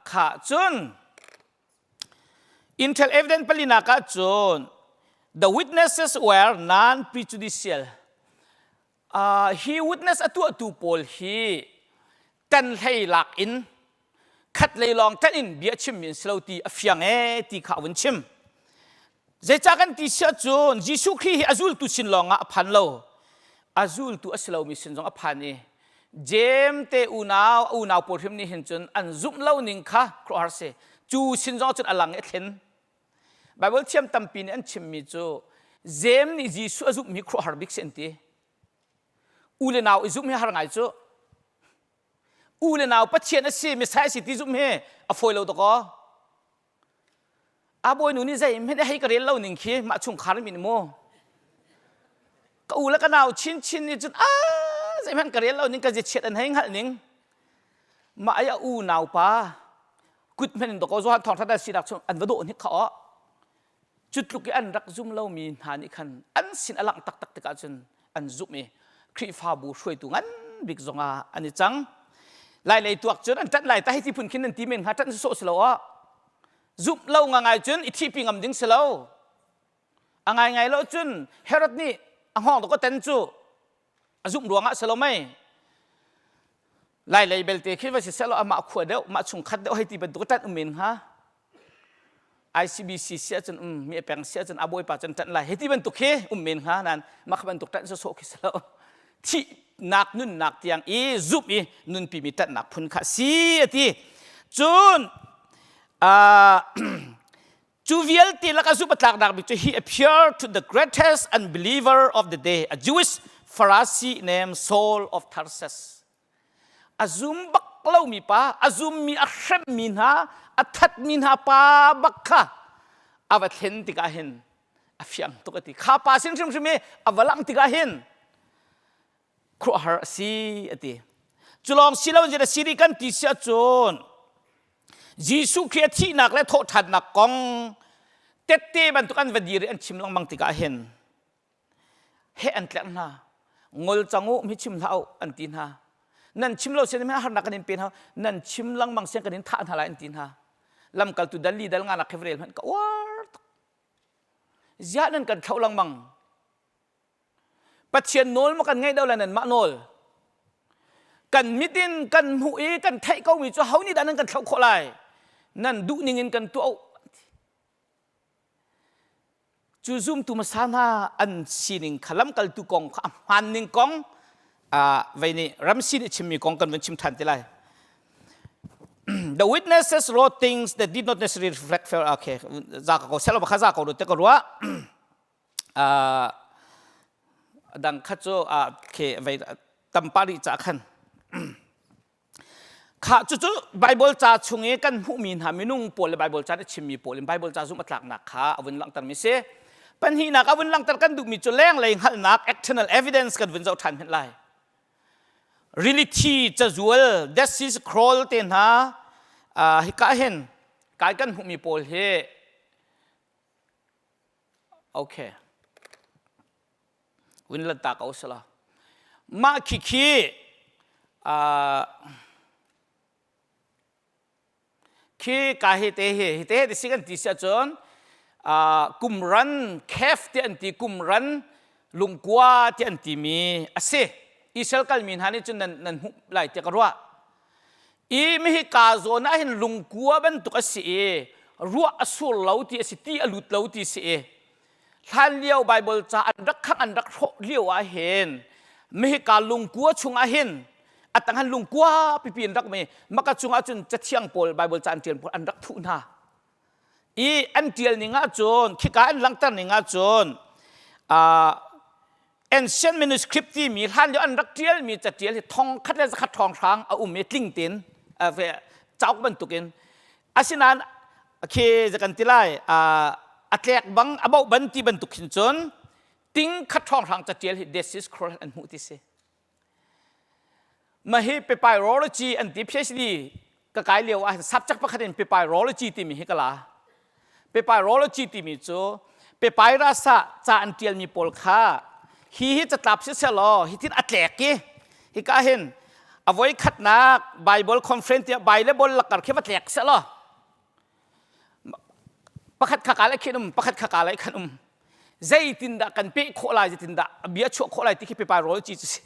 Kha cun Intel evidence palinak ah cun the witnesses were non-prejudicial. Hi witness a tuahtu pawl hi tan hlei lak in khat lei lawng ṭanh in bia chimmi an si lo ti a fiang ee ti kha a vun chim. Zeicah kan ti siah cun Jesuh Khrih hi a zultu sin lawng ah a phan lo. A zultu a si lomi sin zong a phan i Jeim te unau a unau pawl hrim nih hin cun an zumh lo ning kha khuaruahhar si. Cu sin zong cun a lang i a thlen. Bible thiam tampi nih an chimmi cu Jeim nih Jesuh a zumhmi khuaruahhar bik si an ti. U le nau i zumh hi har ngai cu. U le nau Pathian a si, Messiah a si ti zumh hi a fawi lo dakaw. A bawinu nih zeihmanh hei ka rel lo ning khi mah chungkhar min mu. Ka u le ka nau chinchin nih cun a zeihmanh ka rel lo ning ka ziachiat an hei hngalh ning. Mah ai a u nau pa kut hmenh in dakaw Johan thawngtha sinak chung an va dawh hnik kha aw. Cu tluk i an rak zum lomi hna nih khan an sin a langh taktak tikah cun an zumh i Khrihfabu hruaitu ngan bik zongah an i cang. Lailei tuak cun an ṭanh lai ta hei ti phun khin nan ti men hnga ṭanh sawh si lo ah zumh lo ngangai cun i thihpi ngam ding si lo. A ngaingai lo cun Herod nih a hngawng dawk a ten cu a zumh ruangah si lo mei. Lailei belte khi va si seh law amah khua deuh mah chungkhat deuh hei ti bantuk a ṭanh um men hnga. ICBC si ahcun um mi peng si ahcun a bawipa cun ṭanh lai hiti bantuk hi um men hnga nan mah kha bantuk ṭanh sawsawh khi si lo thihnak nunnak tiang i zumh i nunpi mi ṭanhnak phun kha si a ti cun cu vialte lakah zumh a tlaknak bik cu he appeared to the greatest unbeliever of the day a Jewish Pharisee named Saul of Tarsus A zum bak lomi pa, a zummi a hremmi hna, a thatmi hna pa bak kha a va thlen tikah hin a fiang tuk a ti. Kha pa sin hrimhrim i a va langh tikah hin khuahar a si a ti. Cu lawng si lo in a si kan ti si ahcun Jesuh Khrih a thihnak le thawhṭhannak kong tette bantuk an va dir i an chim lengmang tikah hin heh an tlerh hna ngol cang u mi chim hlah u an ti hna nan chim lo sian harnak kan in pe hna nan chim lengmang sian kan in thah hna lai an ti hna lamkaltu dal li dal nga nak khevrel hmanh ka uar tuk ziah nan kan thlo lengmang Pathian nawl ma kan ngaih do le nan mah nawl kan mit in kan hmuh i kan theih ko mi cu ho nih dah nan kan thloh khawh lai nan duh ning in kan tuah Cu zumtu hmasa hna an sining kha lamkaltu kong kha a hmaan ning kong vei nih Ramsi nih chimmi kong kan vun chim ṭhan te lai. The witnesses wrote things that did not necessarily reflect fair. Okay, za ka ko selo kha za ko te ka ruah. Dang kha cu okay vei tampari ca khan Khah cucu Baibal ca chung i kan hmuhmi hna minung pawl le Baibal ca a chimmi pawl in Baibal ca zumh a tlaknak kha a vun langhtermi si. Pahnihnak a vun langhter kan duhmi cu lenglei hngalhnak external evidence kan vun zoh ṭhan hmenh lai. Rili thi cazual Dead Sea Scroll te hna hika hin kai kan hmuhmi pawl hi okay vun lan ta ko sala mah khi khi khi ka hi te hi hi te ti si kan ti si ahcun kumran cave ti an ti kumran lungkua ti an timi a si Israel kalmi hna nih cun nan nan hmuh lai tiah ka ruah i mihi ka zawn ah hin lungkua bantuk a si i ruah a sur lo ti a si ti a lut lo ti si i Hlanlio Baibal ca an rak khangh an rak hrawh lio ah hin mihika lungkua chungah hin a tang han lungkua pipi an rak mi maka chungah cun cathiang pawl Baibal ca an ṭial pawl an rak thuh hna i an ṭial ning ah cun khika an langhter ning ah cun ancient manuscript timi hlanlio an rak ṭialmi caṭial hi thong khat le zakhat ṭhawng hrang a um i tling tein cauk bantukin Asinain khi kan ti lai a tlek bang a boh ban ti bantuk hin cun. Ting khat ṭhawnghrang catial hi Dead Sea Scroll an hmuh ti si. Mahi papyrology an ti PhD ka kai lio ah subject pakhat in papyrology timi hi ka la. Papyrology timi cu papyrus ah ca an ṭialmi pawl kha hi hi catlap si selaw hi tin a tlek i hika hin a voi khatnak Bible conference tiah Bible lakar khi va tlek selaw pakhat kha ka lai khin um pakhat kha ka lai khan um zeitindah kan peh khawh lai zeitindah a bia chuah khawh lai ti khi papyrology cu si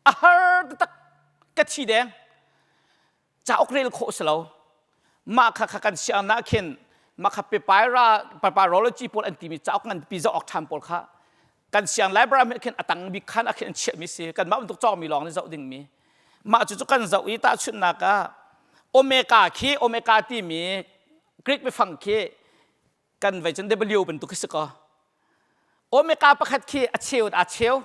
a har taktak ka thi deng cauk rel khawh si lo mah kha kha kan siang ah khin mah kha papyra papyrology pawl an timi cauk ngan pi zoh awk ṭhan pawl kha kan siang library khin a tang bik khan a khin an chiahmi si kan mah bantuk cawkmi lawng nih zoh dingmi mah cu cu kan zoh i tahchunhnak ah omega khi omega timi Greek biafang khi kan vei cun W bantuk khi si ko omega pakhat khi a cheu a cheu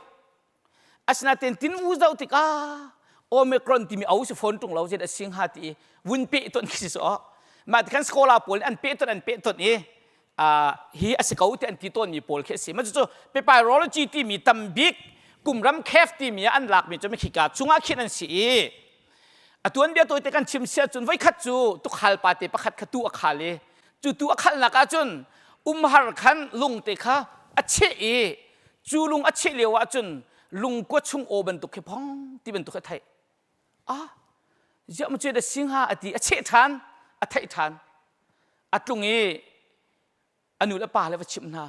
asinain tin u zoh tikah omicron timi au si phone tung lo zet a sing ha ti vun pe ton khi si so mah ti khan scholar pawl an pe ton an pe ton i hi a si ko ti an ti tawnmi pawl khi a si. Mah cucu papyrology timi tambik kumram cave timi ah an lakmi cu khika chungah khin an si i a tuanbia tawite kan chim sia cun voikhat cu tukhal pa te pakhat kha tu a khal i cu tu a khalnak ah cun umhar khan lung te kha a cheh i cu lung a cheh lio ah cun lungkua chung aw bantuk khi phong ti bantuk khi a theih ah ziah mu da singha a ti a cheh ṭhan a theih ṭhan a tlung i a nu le pa le va chimh hna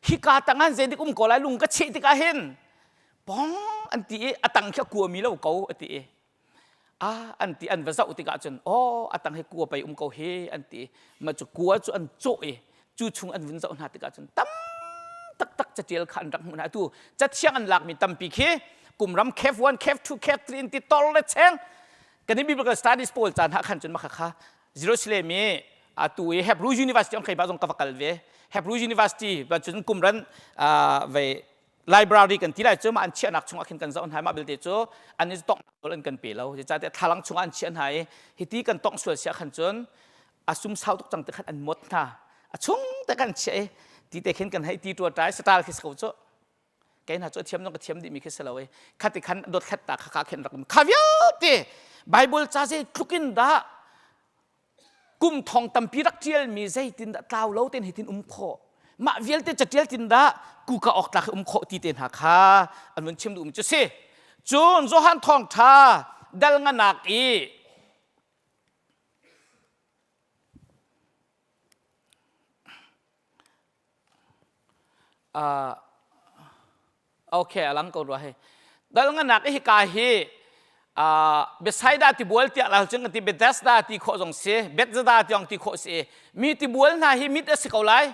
hika tang an zeidik um ko lai lung ka cheh tikah hin pong an ti i a tang khi a kuami lo ko a ti i a an ti an va zoh tikah cun aw a tang hi kua pei um ko hi an ti ma cu kua cu an cawh i cu chung an vun zoh hna tikah cun tam taktak catial kha an rak hmuh hna atu cathiang an lakmi tampi khi kumram cave 1 cave 2 cave 3 in ti tol le cheng kan i biblical studies pawl caan ha khan cun makha kha Jerusalem i atu i Hebrew University on khei ba zong ka va kal ve Hebrew University ba cun kumran ve library kan ti lai cu mah an chiahnak chungah khin kan zoh hna mah belte cu an i tongh an kan pe lo zeicahtiah thlalang chungah an chiah hna i hiti kan tongh sual sia khan cun a sum sau tuk cang te khan an mot hna a chung te kan chiah i ti te khin kan hei ti tua ṭai satal khi si ko cu kei hna cu a thiam zong ka thiam dih mi khi si lo i khati khan dot thlet ta kha kha khin rak um kha vialte Bible ca zei tluk in dah kum thong tampi rak ṭialmi zeitin dah tlau lo ten hitin um khawh mah vialte catial tin dah kuka awk tlak um khawh ti te hna kha an vun chim duhmi cu si cun Johan thawngṭha dal nganak i Uh, okay, alang ko rua hei. Dal nganak hi ka hi uh, Bethsaida tibual tiah la cun ti Bethesda ti khawh zong si, Bethesda tiang ti khawh si. Mi tibual hna hi mit a si ko lai,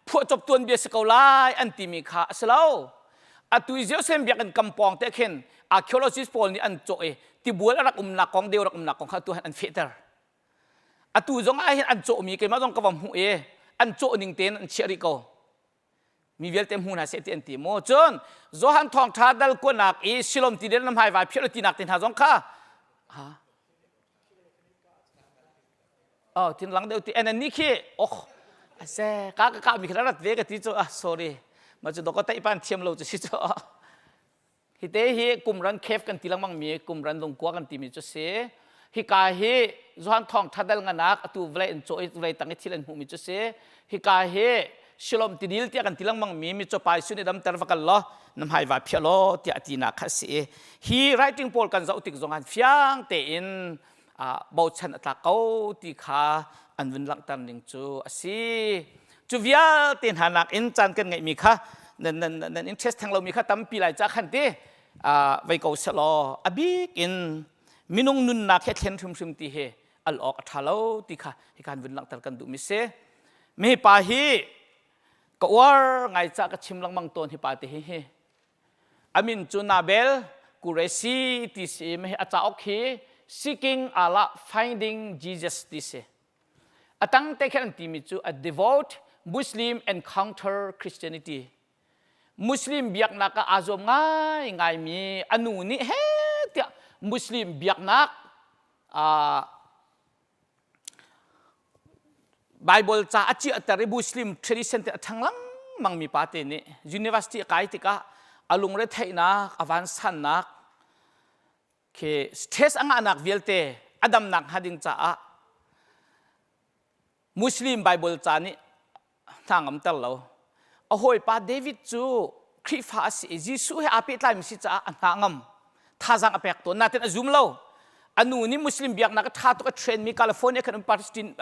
phuahcop tuan bia si ko lai an timi kha a si lo. Atu i Jerusalem biakinn kampawng te khin archaeologists pawl nih an cawh i tibual a rak umnak kong, deu rak umnak kong kha tu han an fehter. Atu zong ah hin an cawhmi keimah zong ka va hmuh i an cawh ning tein an chiah rih ko. Mi vialte hmu hna seh ti an ti maw? Cun Johan thawngṭha dal kuanak i Silom ti na hmai vai phiah lo tinak te hna zong kha ha Oh, tin lang deuh ti en ni khi oh ase ka ka ka mi kha rat ve ka ti chu ah sorry ma chu do ko tai pan thiam lo chu si chu Hite hi Qumran cave kan ti lengmang mi Qumran lungkua kan timi cu si. Hika hi Johan Thawng Thadal nganak atu vawlei an cawh i vawlei tang i thil an hmuhmi cu si. Hika hi Shalom tidil tiah kan ti lengmang mi mitcaw pai sun i damter va kal law na hmai va phiah law tiah a tinak kha a si i hi writing pawl kan zoh tik zong ah fiang tein bochan a tlak ko ti kha an vun langhter ning cu a si. Cu vialte hna nakin caan kan ngeihmi kha nan, nan, nan interest theng lomi kha tampi lai ca khan ti vei ko selaw a bik in minung nunnak he thlen hrimhrim ti hi al awk a ṭha lo ti kha hi kan vun langhter kan duhmi si. Mi pa hi ka uar ngai ca ka chim lengmang tawn hi pa te hi hi Amin cu Nabel Qureshi ti si i a cauk hi Seeking Allah Finding Jesus ti si. A tang te khan an timi cu a devout Muslim encounter Christianity. Muslim biaknak ah aa zuam ngai ngaimi a nu nih he tiah Muslim biaknak uh, Bible ca a ciahter i Muslim tradition te a ṭhang lengmang. lengmang mi pa te nih university a kai tikah a lungre theihnak a vansannak khi stress a ngahnak vialte a damnak hnga ding caah Muslim Bible ca nih hna ngamter lo. A hawipa David cu Khrihfa a si i Jesuh he aa pehtlaimi si caah a hna ngam. Thazaang a pek tawn. Natin a zum lo. A nu nih Muslim biaknak a ṭha tuk a train mi California khan um Palestine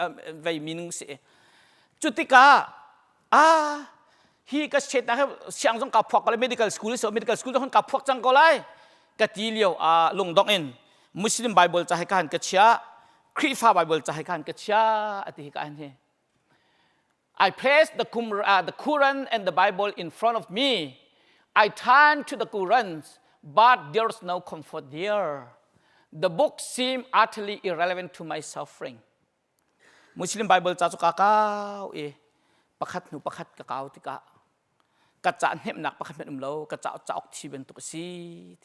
vei minung si. Cu tikah ah hi ka state na siang zong ka phuak ko lai medical school so medical school zong ka phuak cang ko lai ka ti lio ah lungdong in Muslim Bible ca he ka han ka chia Khrihfa Bible ca he ka han ka chia ati hi ka han hi I placed the, the Quran and the Bible in front of me. I turned to the Quran, but there's no comfort there. The book seemed utterly irrelevant to my suffering. Muslim Bible ca cu ka kau i pakhat hnu pakhat ka kau tikah ka ca hnemhnak pakhat hmanh um lo ka ca cauk thi bantuk a si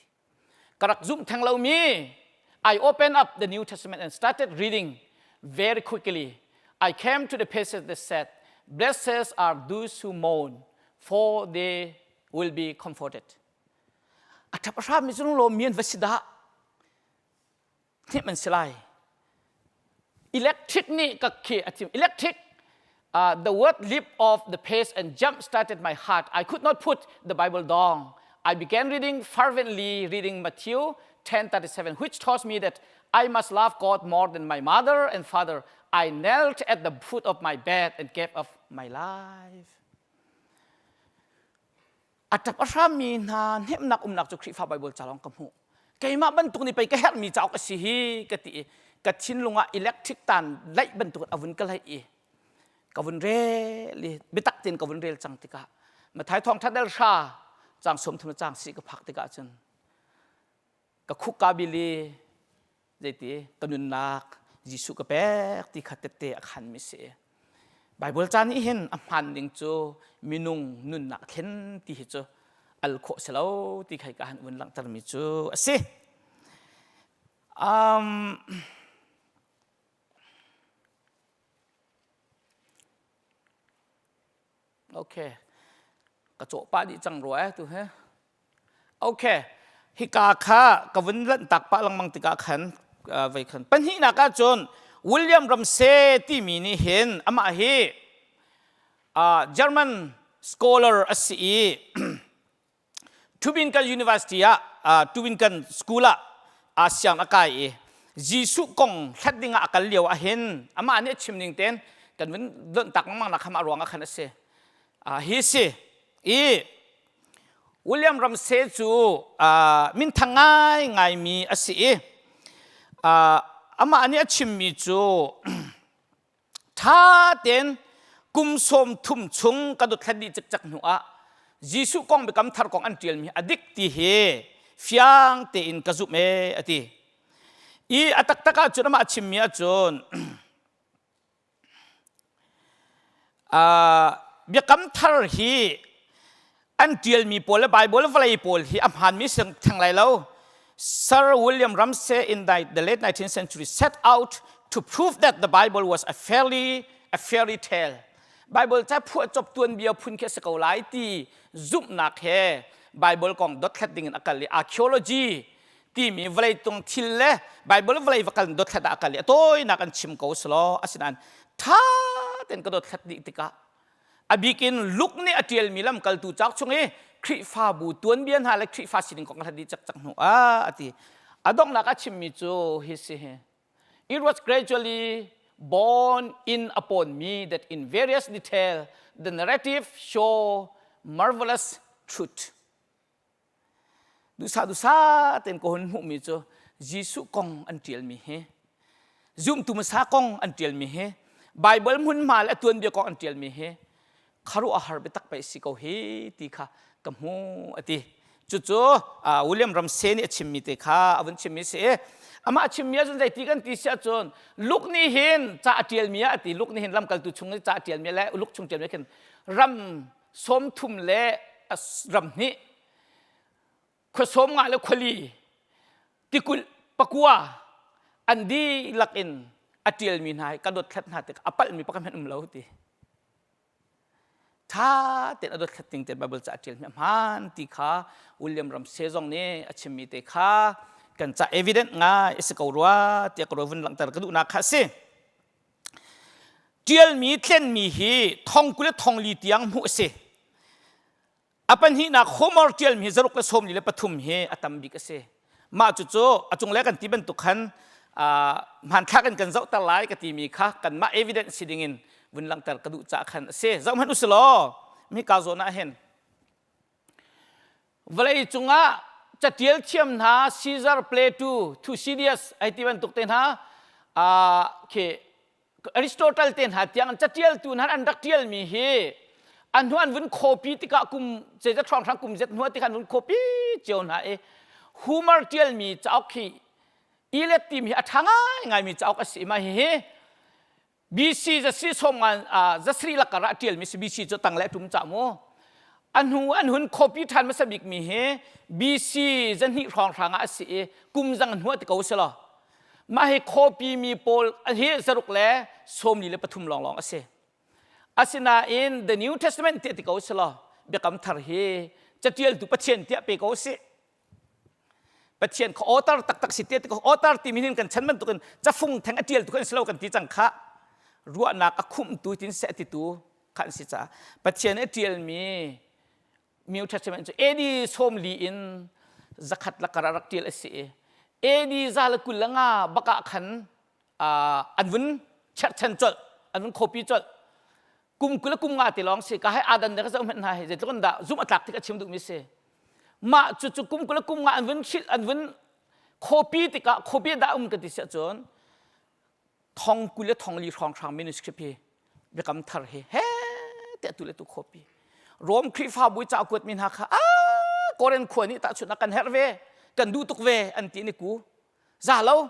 ka rak zumh theng lomi I opened up the New Testament and started reading very quickly. I came to the passage that said, Blessed are those who mourn, for they will be comforted. A ṭap a hrammi cu lawm mi an va si dah. Hnemh an si lai. Electric nih ka khi a thim. Electric the word leap off the page and jump started my heart. I could not put the Bible down. I began reading fervently, reading Matthew 10:37, which taught me that I must love God more than my mother and father. I knelt at the foot of my bed and gave up my life. A ṭap a hrammi hna hnemhnak umnak cu Khrihfa Baibal ca lawng ka hmuh. Keimah bantuk nih pei ka herhmi cauk a si hi ka ti i ka thinlung ah electric tan laih bantuk a vun ka laih i ka vun rel i biatak tein ka vun rel cang tikah Mathai thawngṭha del hra cang 30 le cang si ka phak tikah cun ka khuk ka bil i zeiti ka nunnak Jesuh ka pek ti kha tette a khanmi si. Bible ca nih hin a hmaan ning cu minung nunnak thlen ti hi cu al khawh si lo ti kha ka han vun langhtermi cu a si. Um, Okay. Ka cawh pah dih cang rua eh tu he. Okay. Hika kha ka vun lanh tak pah lengmang tikah khan vei khan pahnihnak ah cun William Ramsey timi nih hin amah hi German scholar a si i Tubingan University ah Tubingan School ah siang a kai i Jesuh kong hlat ding ah a kal lio ah hin amah nih a chim ning tein kan vun donh tak lengmang nak kha ruang ah khan a si. Hi si i William Ramsey cu minthang ngai ngaimi a si i amah nih a chimmi cu ṭha tein kum 30 chung ka dothlat dih cikcek hnu ah Jesuh kong biakam thar kong an ṭialmi a dik ti hi fiang tein ka zumh ee a ti. I a taktak ahcun amah chimmi ahcun Biakam thar hi an ṭialmi pawl le Baibal vawlei pawl hi a hmaanmi si theng lai lo. Sir William Ramsay in the late 19th century set out to prove that the Bible was a fairly a fairy tale. Bible ca phuahcop tuanbia phun khi a si ko lai ti zumhnak he Bible kong dothlat ding in a kal i archaeology timi vawleitung thil le Bible vawlei va kal dothlat ah a kal i a tawinak an chim ko selaw asinain ṭha tein ka dothlat dih tikah a bikin Luke nih a ṭialmi lamkaltu cauk chung i Khrihfabu tuanbia hna le Khrihfa sining kong hlat dih cakcak hnu ah a ti a donghnak a chimmi cu hi si hi It was gradually borne in upon me that in various detail the narrative show marvelous truth. Duhsah duhsah tein ka hun hmuhmi cu Jesuh kong an ṭialmi hi zumtu hmasa kong an ṭialmi hi Baibal hmunhma le a tuanbia kong an ṭialmi hi khuaruahhar biatak pei si ko hi ti kha ka hmu a ti. Cucu William Ramsey nih a chimmi te kha a vun chimmi si i amah chimmi ahcun zeiti kan ti si ahcun Luke nih hin ca a ṭialmi ah a ti Luke nih hin lamkaltu chung i ca a ṭialmi le Luke chung ṭialmi khin ram 30 le ram hnih khua 50 le khuali tikulh pakua an dihlak in a ṭialmi hna hi ka dothlat hna tik a palhmi pakhat hmanh um lo ti. Ṭha tein a dothlat ning tein Bible ca a ṭial mi a hmaan ti kha William Ramsey zong nih a chimmi te kha kan ca evident ngai a si ko rua tiah ka ruah vun langhter ka duhnak kha a si. Ṭialmi tlenmi hi thong 20 le thong li tiang hmuh a si. A pahnihnak Homer ṭialmi hi zaruk le 43 hi a tam bik a si. Mah cucu a cunglei kan ti bantuk khan hmanthlak in kan zohter lai ka timi kha kanmah evidence si dingin vun langhter ka duh caah khan a si. Zoh hmanh usih law hika zawn ah hin vawlei cungah catial thiam hna Caesar Plato Thucydides ai ti bantuk te hna khi Aristotle te hna tiang an catialtu hna an rak tialmi hi an hnu an vun copy tikah kum zeizat hrawnghrang kum zet hnu tikah an vun copy cio hna i Homer tialmi cauk hi Iliad timi hi a ṭha ngaingaimi cauk a si i mah hihi BC zasri sawm ngan zasri lakar ah ṭialmi si BC cu tang le ṭum ca mu a hnu an hun copy ṭhan hmasa bikmi hi BC zahnih hrawnghrang ah a si i kum zang hnu ti ko si law Mah hi copy mi pawl hi zaruk le 43 lawnglawng a si. Asinain The New Testament tiah ti ko si law Biakam Thar hi catialtu Pathian tiah pe ko si. Pathian kha author taktak si tiah ti ko author timi hin kan chan bantukin cafung theng a tialtu kan si lo kan ti cang kha ruahnak a khumtu tin seh titu kha an si caah Pathian a tialmi New Testament cu AD 40 in zakhat lakar a rak ṭial a si i AD 125 bak ah khan an vun cherhchan colh an vun copy colh kum 20 le kum nga te lawng si ka hai adan de ka zoh hmanh hna hi zeitluk in dah zumh a tlak tik a chim duhmi si mah cu cu kum 20 le kum nga an vun hrilh an vun copy tikah copy dah um ka ti si ahcun thong 20 le thong li hrawnghrang manuscript hi biakam thar hi he te tu le tu copy Rom Khrihfabu ca kuat mi hna kha a Korin khua nih tahchunh kan herh ve kan duh tuk ve an ti ni ku za lo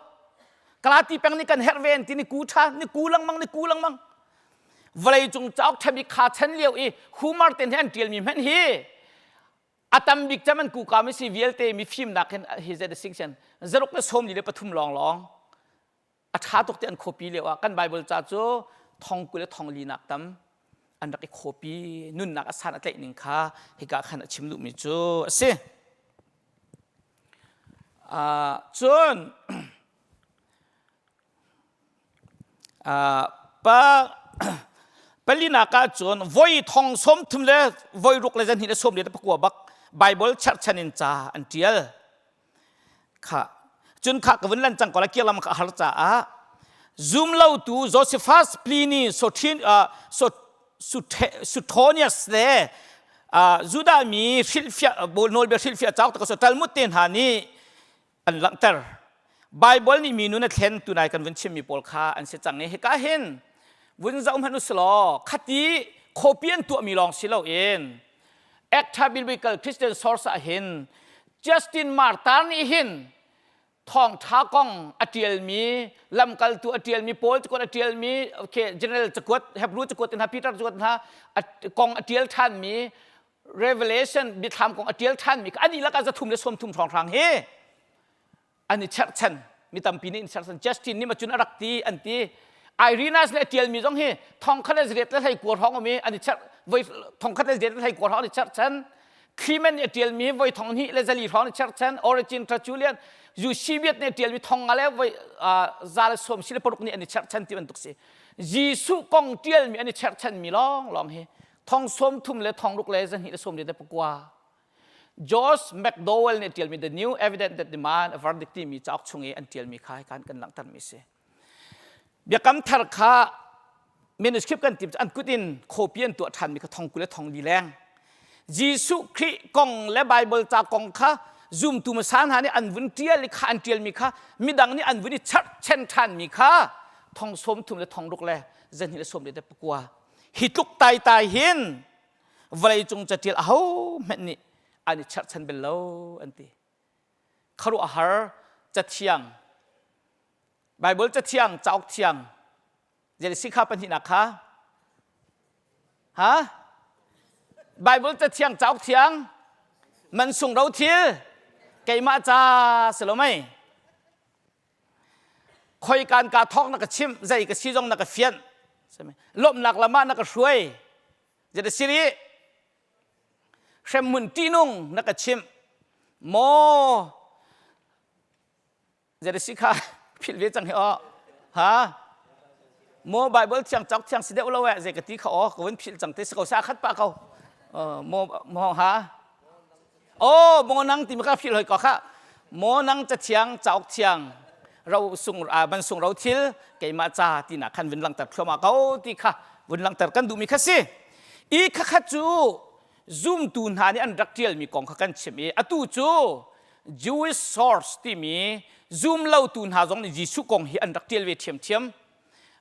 Galati peng nih kan herh ve an ti ni ku tha ni ku lengmang ni ku lengmang vawlei cung cauk ṭha bik kha chan lio i Homer ten hi an ṭial mi hmanh hi a tam bik cem an kuka mi si vialte mi fimnak hin hi zet a sing sian zaruk le 43 lawng lawng a ṭha tuk ti an copy lio ah kan Bible ca cu thong 20 le thong linak tam an rak i copy nunnak a san a tlaih ning kha hika khan a chim duhmi cu a si. Uh, cun uh, pa palinak ah cun voi thong 30 le voi ruk le zanhnih le sawm le pakua bak Bible cherhchan in ca an ṭial. Kha cun kha ka vun lan cang ko la kir lam ka har caah zum lotu Josephus Pliny Sothin Suetonius le Judah mi hrilhfiah nawlbia hrilhfiah cauk te ko Talmud te hna nih an langhter Bible nih mi nun a thlen tunai kan vun chimmi pawl kha an si cang i hika hin vun zoh hmanh usilaw khati copy an tuahmi lawng si loin Acta Biblical Christian Source ah hin Justin Martyr nih hin thawngṭha kong a ṭialmi lamkaltu a ṭialmi Paul cakuat a ṭialmi okay, General cakuat Hebrew cakuat hna Peter cakuat hna kong a ṭial ṭhanmi Revelation biathlam kong a ṭial ṭhanmi ani lakah 330 hrawnghrang hi an i cherhchan mi tampi nih an cherhchan Justin nih macun a rak ti an ti Irenaeus le a ṭialmi zong hi thongkhat le zariat le hleikua hrawng um i an i cherh voi thongkhat le zariat le hleikua hrawng an i cherhchan Clement nih a ṭialmi voi thong hnih le zali hrawng an i cherhchan Origen Tertullian Eusebius nih a ṭialmi thong nga le voi za le sawm si le paruk nih an i cherhchan ti bantuk si Jesuh kong ṭialmi an i cherhchanmi lawnglawng hi thong 30 le thong ruk le zahnih le sawm le pakua George McDowell nih a ṭialmi The New Evidence That Demand a Verdict timi cauk chung i an ṭialmi kha kan kan langhtermi a si. Biakam thar kha manuscript kan tim an kut in copy an tuah ṭhanmi kha thong 20 le thong li leng. Jesuh Khrih kong le Bible ca kong kha zumtu hmasa hna nih an vun ṭial i kha an ṭialmi kha midang nih an vun i cherhchen ṭhanmi kha thong 30 le thong ruk le zahnih le sawm le pakua. Hi tluk taitai hin vawleicung catial aho hmanh nih an i cherhchan bel lo an ti khuaruahhar cathiang Bible cathiang cauk thiang zei si kha pahnihnak kha ha Bible cathiang cauk thiang mansung ro thil keimah ca si lo mei khoi kan ka thawk na ka chimh zei ka si zong na ka fianh lawmhnak lam ah na ka hruai. Zet siri hremhmun ṭihnung na ka chimh maw Zet si kha philh ve cang hi aw ha maw Bible thiang cauk thiang si deuh lo eh zei ka ti kha aw ka vun philh cang te si ko sa khat pa ko maw maw ha Oh, maw nang timi kha philh hoi ko kha. Maw nang cathiang cauk thiang ro sung ban sung ro thil keimah ca tinak khan vun langter thluahmah ko ti kha vun langter kan duhmi kha si. I khakhat cu zumtu hna nih an rak ṭialmi kong kha kan chim i atu cu Jewish source timi zum lotu hna zong nih Jesuh kong hi an rak ṭial ve ṭhiamṭhiam.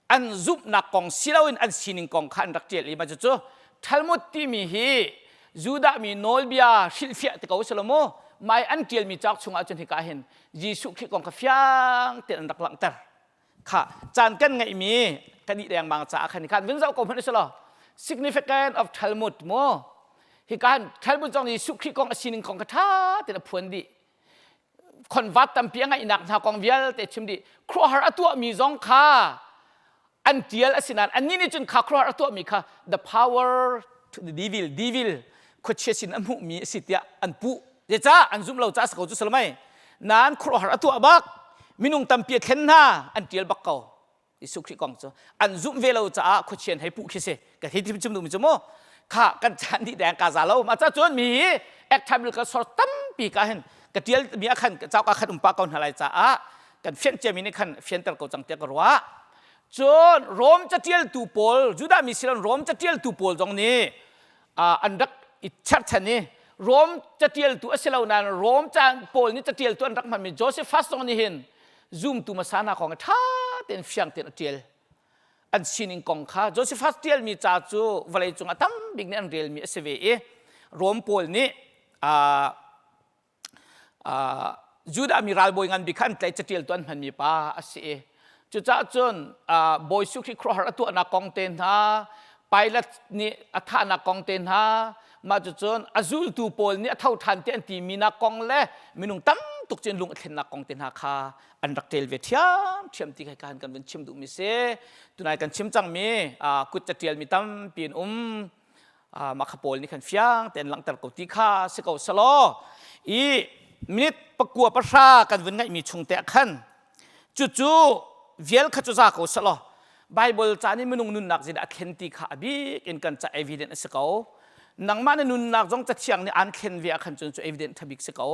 An zumhnak kong si loin an sining kong kha an rak ṭial i mah cucu Talmud timi hi Judah mi nawlbia hrilhfiah te ko si lo mu mai an ṭialmi cauk chungah cun hika hin Jesuh Khrih kong kha fiang tein an rak langhter kha caan kan ngeihmi kan i dengmang caah khan khan vun zoh ko hmanh usih law significant of Talmud mu hika hin Talmud zong Jesuh Khrih kong a sining kong kha ṭha tein a phuan dih khonvat tampi a ngeihnak hna kong vialte chim dih khuaruahhar a tuahmi zong kha an tial asinain annih nih cun kha khuaruahhar a tuahmi kha the power to the devil devil khuachia sin a hmuhmi a si tiah an puh zeicah an zumh lo caah si ko cu salamai nain khuaruahhar a tuah bak minung tampi a thlen hna an tial bak ko Jesuh Khrih kong cu an zumh ve lo caah khuachian hei puh khi si ka hei chim duhmi cu mu kha kan chan dih deng ka za lo ma ca cun mi hi active ka sor tampi ka hin ka tial mi a khan chau ka khan umpa ko hna lai caah kan fian cia mi nih khan fianter ko cang tiah ka ruah cun Rom catialtu pawl Judah mi silon Rom catialtu pawl zong nih an rak i cherhchan i Rom catialtu a si lo nain Rom ca pawl nih catialtu an rak hmanmi Josephus zong nih hin zumtu hmasa hna kong ṭha tein fiang tein a ṭial. An sining kong kha Josephus ṭialmi ca cu vawleicung a tam bik nih an relmi a si ve i Rom pawl nih Judah mi ralbawi ngan bik kha an tlaih catialtu an hmanmi pa a si i cucaah cun Bawi Jesuh Khrih khuaruahhar a tuahnak kong te hna Pilate nih a thahnak kong te hna mah cucun a zultu pawl nih a tho ṭhan ti an timi nak kong le minung tam tuk cun lung a thlennak kong te hna kha an rak ṭel ve ṭhiamṭhiam ti kha kan vun chim duhmi si tunai kan chim cangmi kut catialmi tampi an um mah kha pawl nih khan fiang tein langhter ko ti kha si ko selaw i minute pakua pahra kan vun ngaihmi chung te ah khan cucu vial kha cu za ko selaw Bible ca nih minung nunnak zeidah a thlen ti kha a bik in kan ca evidence a si ko nangmah na nunnak zong cathiang nih aan thlen ve ah khan cun cu evidence tha bik si ko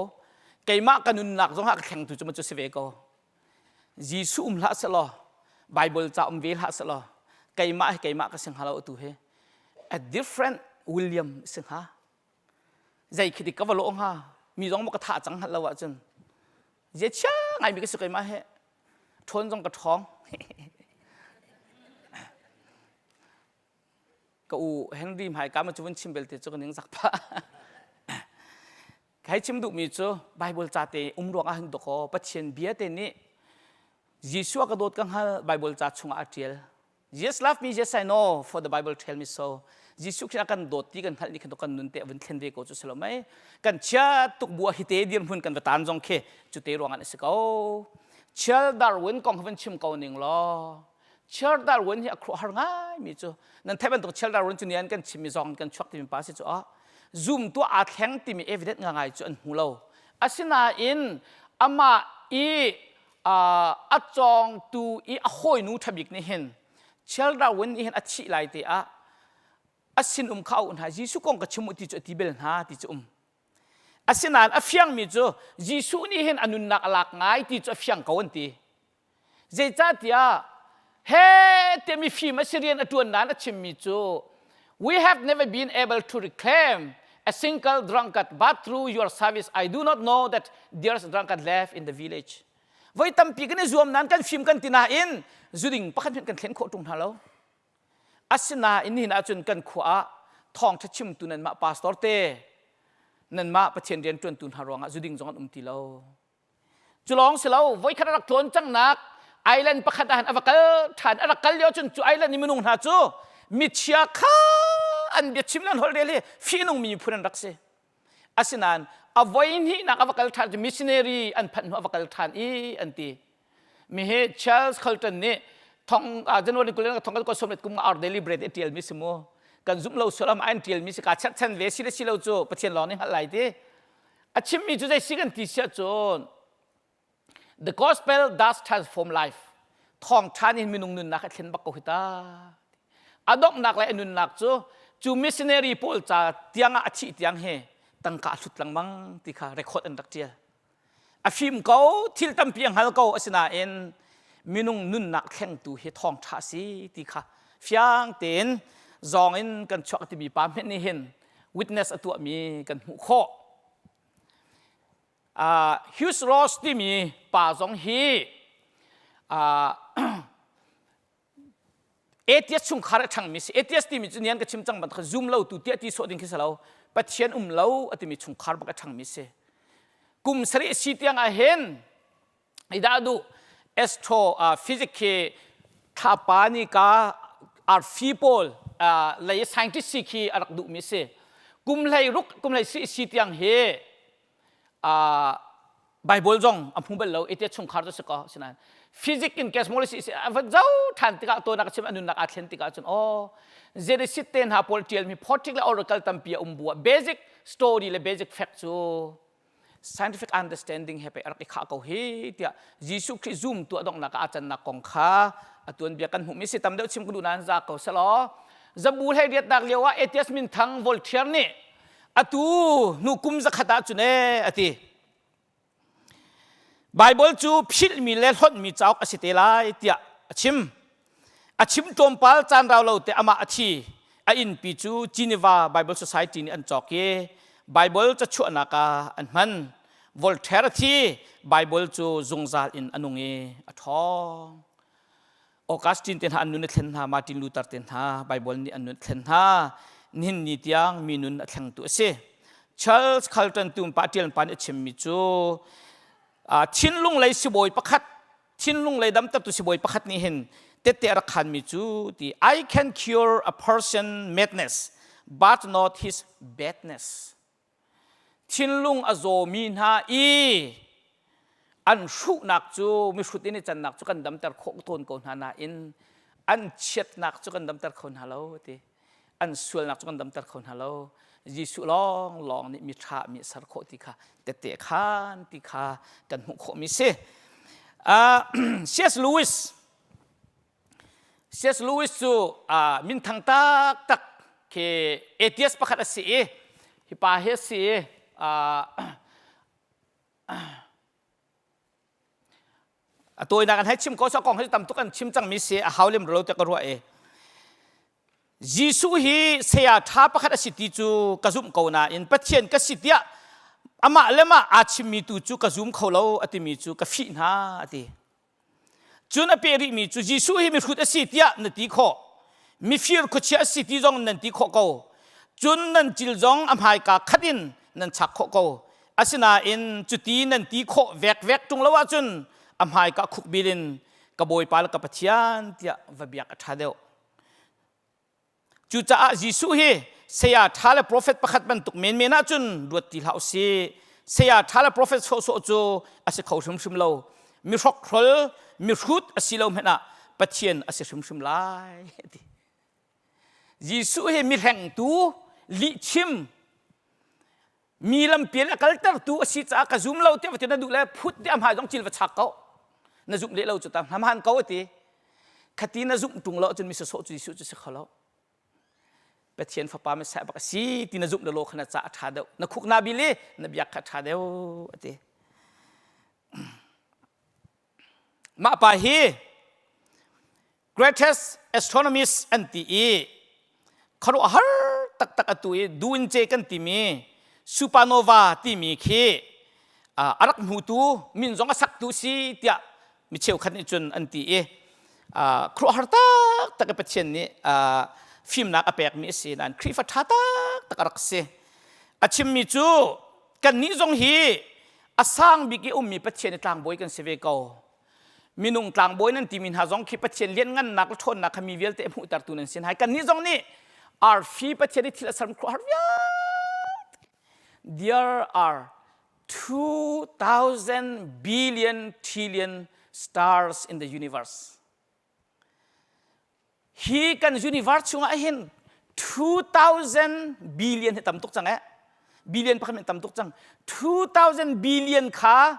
keimah ka nunnak zong ah ka thlengtu cu ma cu si ve ko Jesuh um hlah selaw Bible ca um ve hlah selaw keimah hi keimah ka si hnga lo atu hi a different William si hnga zei khi dik ka va lawh hnga mi zong maw ka thah cang hngalh lo ahcun zia chia ngaimi ka si keimah hi ṭhawn zong ka ṭhawng ka u Henry hmaika ma cu vun chim belte cu ka ning zak phah Kai chim duhmi cu Bible ca te um ruang ah hin dawkaw Pathian bia te nih Jesuh a ka dawt ka hngal Bible ca chungah a ṭial. Jesus love me, yes I know, for the Bible tell me so. Jesuh Khrih a kan dawt ti kan hngalh ni khan kan nun te a vun thlen ve ko cu si lo mei. Kan chia tuk bu ah hi te dirhmun kan va tan zong khi cu te ruang ah a si ko. Charles Darwin kong kha van chim ko ning law Charles Darwin hi a khuaruahhar ngaimi cu nan theih bantuk Charles Darwin cu nian kan chimmi zong kan chuak timi pa si cu ah zumtu aa thleng timi evidence ngai cu an hmu lo asinain amah i a cawngtu i a hawinu ṭhabik nih hin Charles Darwin nih hin a thih lai te ah a sinum kha a auh hna Jesuh kong ka chim u ti cu a ti bel hna ti cu um asinain a fiangmi cu Jesuh nih hin a nunnak a lak ngai ti cu a fiang ko an ti Zeicahtiah he tiah mifim a si rian a ṭuan nain a chimmi cu We have never been able to reclaim a single drunkard but through your service I do not know that there's a drunkard left in the village. Voi tampi kan i zuam nain kan fim kan ti nain zuding pakhat hmanh kan thlen khawh ṭung hna lo. Asinain nihin ahcun kan khua ah thawngṭha chimtu nanmah pastor te nanmah Pathian rian ṭuantu hna ruangah zuding zong an um ti lo. Cu lawng si lo, voikhat a rak tlawn cangnak island pakhat ah a va kal ṭhan. A rak kal lio cun cu island i minung hna cu michia kha an biachim le an holh rel hi fihnungmi miphun an rak si. Asinain a voi hnihnak a va kal ṭhan cu missionary an phanh hnu a va kal ṭhan i an ti. Mi hi Charles Colton nih thong January 20 thong kal sawm kum our daily bread a ṭialmi si mu. Kan zumh lo sual am an ṭialmi si ka cherhchan ve si le si lo cu Pathian lawng nih hngalh lai ti. A chimmi cu zei si kan ti siah cun The gospel does transform life. Thawngṭha nih minung nunnak a thlen bak ko hi ta. A donghnak le a nunnak cu cu missionary pawl ca tiang ah a thih tiang hi tangka a hlut lengmang ti kha record an rak ṭial. A fim ko, thil tampi a hngal ko asinain minung nunnak thlengtu hi thawngṭha a si ti kha fiang tein zawng in kan chuak timi pa hmenh nih hin witness a tuahmi kan hmuh khawh. Uh, Hughes Ross timi pa zong hi uh, atheist chungkhar a ṭhangmi si. Atheist timi cu nian ka chim cang bantuk zum lo tu tiah ti sawh ding khi si lo. Pathian um lo a timi chungkhar bak a ṭhangmi si. Kum sarih si tiang ah hin ida du astro uh, physics khi thlapa ni ka arfi pawl uh, lei scientist si khi a rak duhmi si. Kum hlei ruk kum hlei si si tiang hi uh, Bible zong a hmu bal lo ite chungkhar cu si ko sinain physics in cosmology si a va zo than tikah to nak chim anun nak aa thlen tikah cun oh Genesis te hna pawl tialmi poetic le oracle tampi a um bu ah basic story le basic fact cu scientific understanding he pe rak i khah ko hi tiah Jesuh Khrih zoom tu a donghnak ah aa cannak kong kha a tuanbia kan hmuhmi si tam deuh chim ka duh nain za ko selaw zabu hlei riatnak lio ah atheist minthang Voltaire nih atu hnu kum zakhat ah cun ee a ti Baibal cu philhmi le hlonhmi cauk a si te lai tiah a chim. A chim tlawmpal caan rau lo te amah a thi. A innpi cu Geneva Bible Society nih an cawk i Baibal cachuahnak ah an hman. Voltaire a thi, Baibal cu zungzal in a nung i a ṭhawng. Augustine te hna an nun a thlen hna, Martin Luther te hna Bible nih an nun a thlen hna. Nihin ni tiang mi nun a thlengtu a si. Charles Carlton tumpa ṭial pa nih a chimmi cu thinlung lei sibawi pakhat thinlung lei damtertu sibawi pakhat nih hin tette a rak khanmi cu ti I can cure a person madness but not his badness. Thinlung a zawmi hna i an hruhnak cu mihrut in i cannak cu kan damter khawh tawn ko hna nain an chiatnak cu kan damter kho hna lo ti an sualnak cu kan damter kho hna lo Jesuh lawng lawng nih mi ṭha mi ser khawh ti kha tette khan ti kha kan hmuh khawhmi si. Uh, C.S. Lewis C.S. Lewis cu uh, minthang taktak khi atheist pakhat a si i hi pa hi a si i uh, a tawinak an hei chim ko so kong hi tam tuk an chim cangmi si a hau lem lo te ka ruah i Jesuh hi saya ṭha pakhat a si ti cu ka zumh ko nain Pathian ka si tiah amah le mah aa chimmi tu cu ka zum kho lo a timi cu ka fih hna a ti. Cun a peh rihmi cu Jesuh hi mihrut a si tiah na ti khawh. Mifir khuachia a si ti zong nan ti khawh ko. Cun nan cil zong a hmaika khat in nan chak khawh ko. Asinain cuti nan ti khawh vekvek ṭung lo ahcun a hmaika khukbil in ka Bawipa le ka Pathian tiah va biak a ṭha deuh. Cucaah Jesuh hi saya ṭha le profet pakhat bantuk menmen ahcun ruat ti hlah usih. Saya ṭha le profet sawhsawh cu a si kho hrimhrim lo. Mi hrokhrol, mihrut a si lo hmanh ah Pathian a si hrimhrim lai. Ti. Jesuh hi mi hlengtu, lihchim, mi lampial a kaltertu a si caah ka zum lo tiah va ti na duh le phut tiah hmai zong cil va chak ko na zumh leh lo cu ta hmaan ko a ti khati na zumh ṭung lo cun mi sawsawh cu Jesuh cu si kho lo Pathian fapa Messiah bak a si ti na zumh le law kha na ca a ṭha deuh na khuk na bil i na biak kha a ṭha deuh a ti mah pa hi greatest astronomist an ti i khuaruahhar taktak atu i duince kan timi supernova timi khi a rak hmutu min zong a saktu si tiah mi cheukhat nih cun an ti i khuaruahhar taktak i Pathian nih fimnak a pekmi a si nain Khrihfa ṭha taktak a rak si a chimmi cu kannih zong hi a sang bik i ummi Pathian i tlangbawi kan si ve ko minung tlangbawi nan timi hna zong khi Pathian lianngannak le ṭhawnnak kha mi vialte a hmuhtertu nan si hna. Kannih zong nih arfi Pathian i thil a serm khuaruahhar vialte. There are 2000 billion trillion stars in the universe. Hi kan universe chungah hin 2000 billion hi tam tuk cang eh. Billion pakhat min tam tuk cang. 2000 billion kha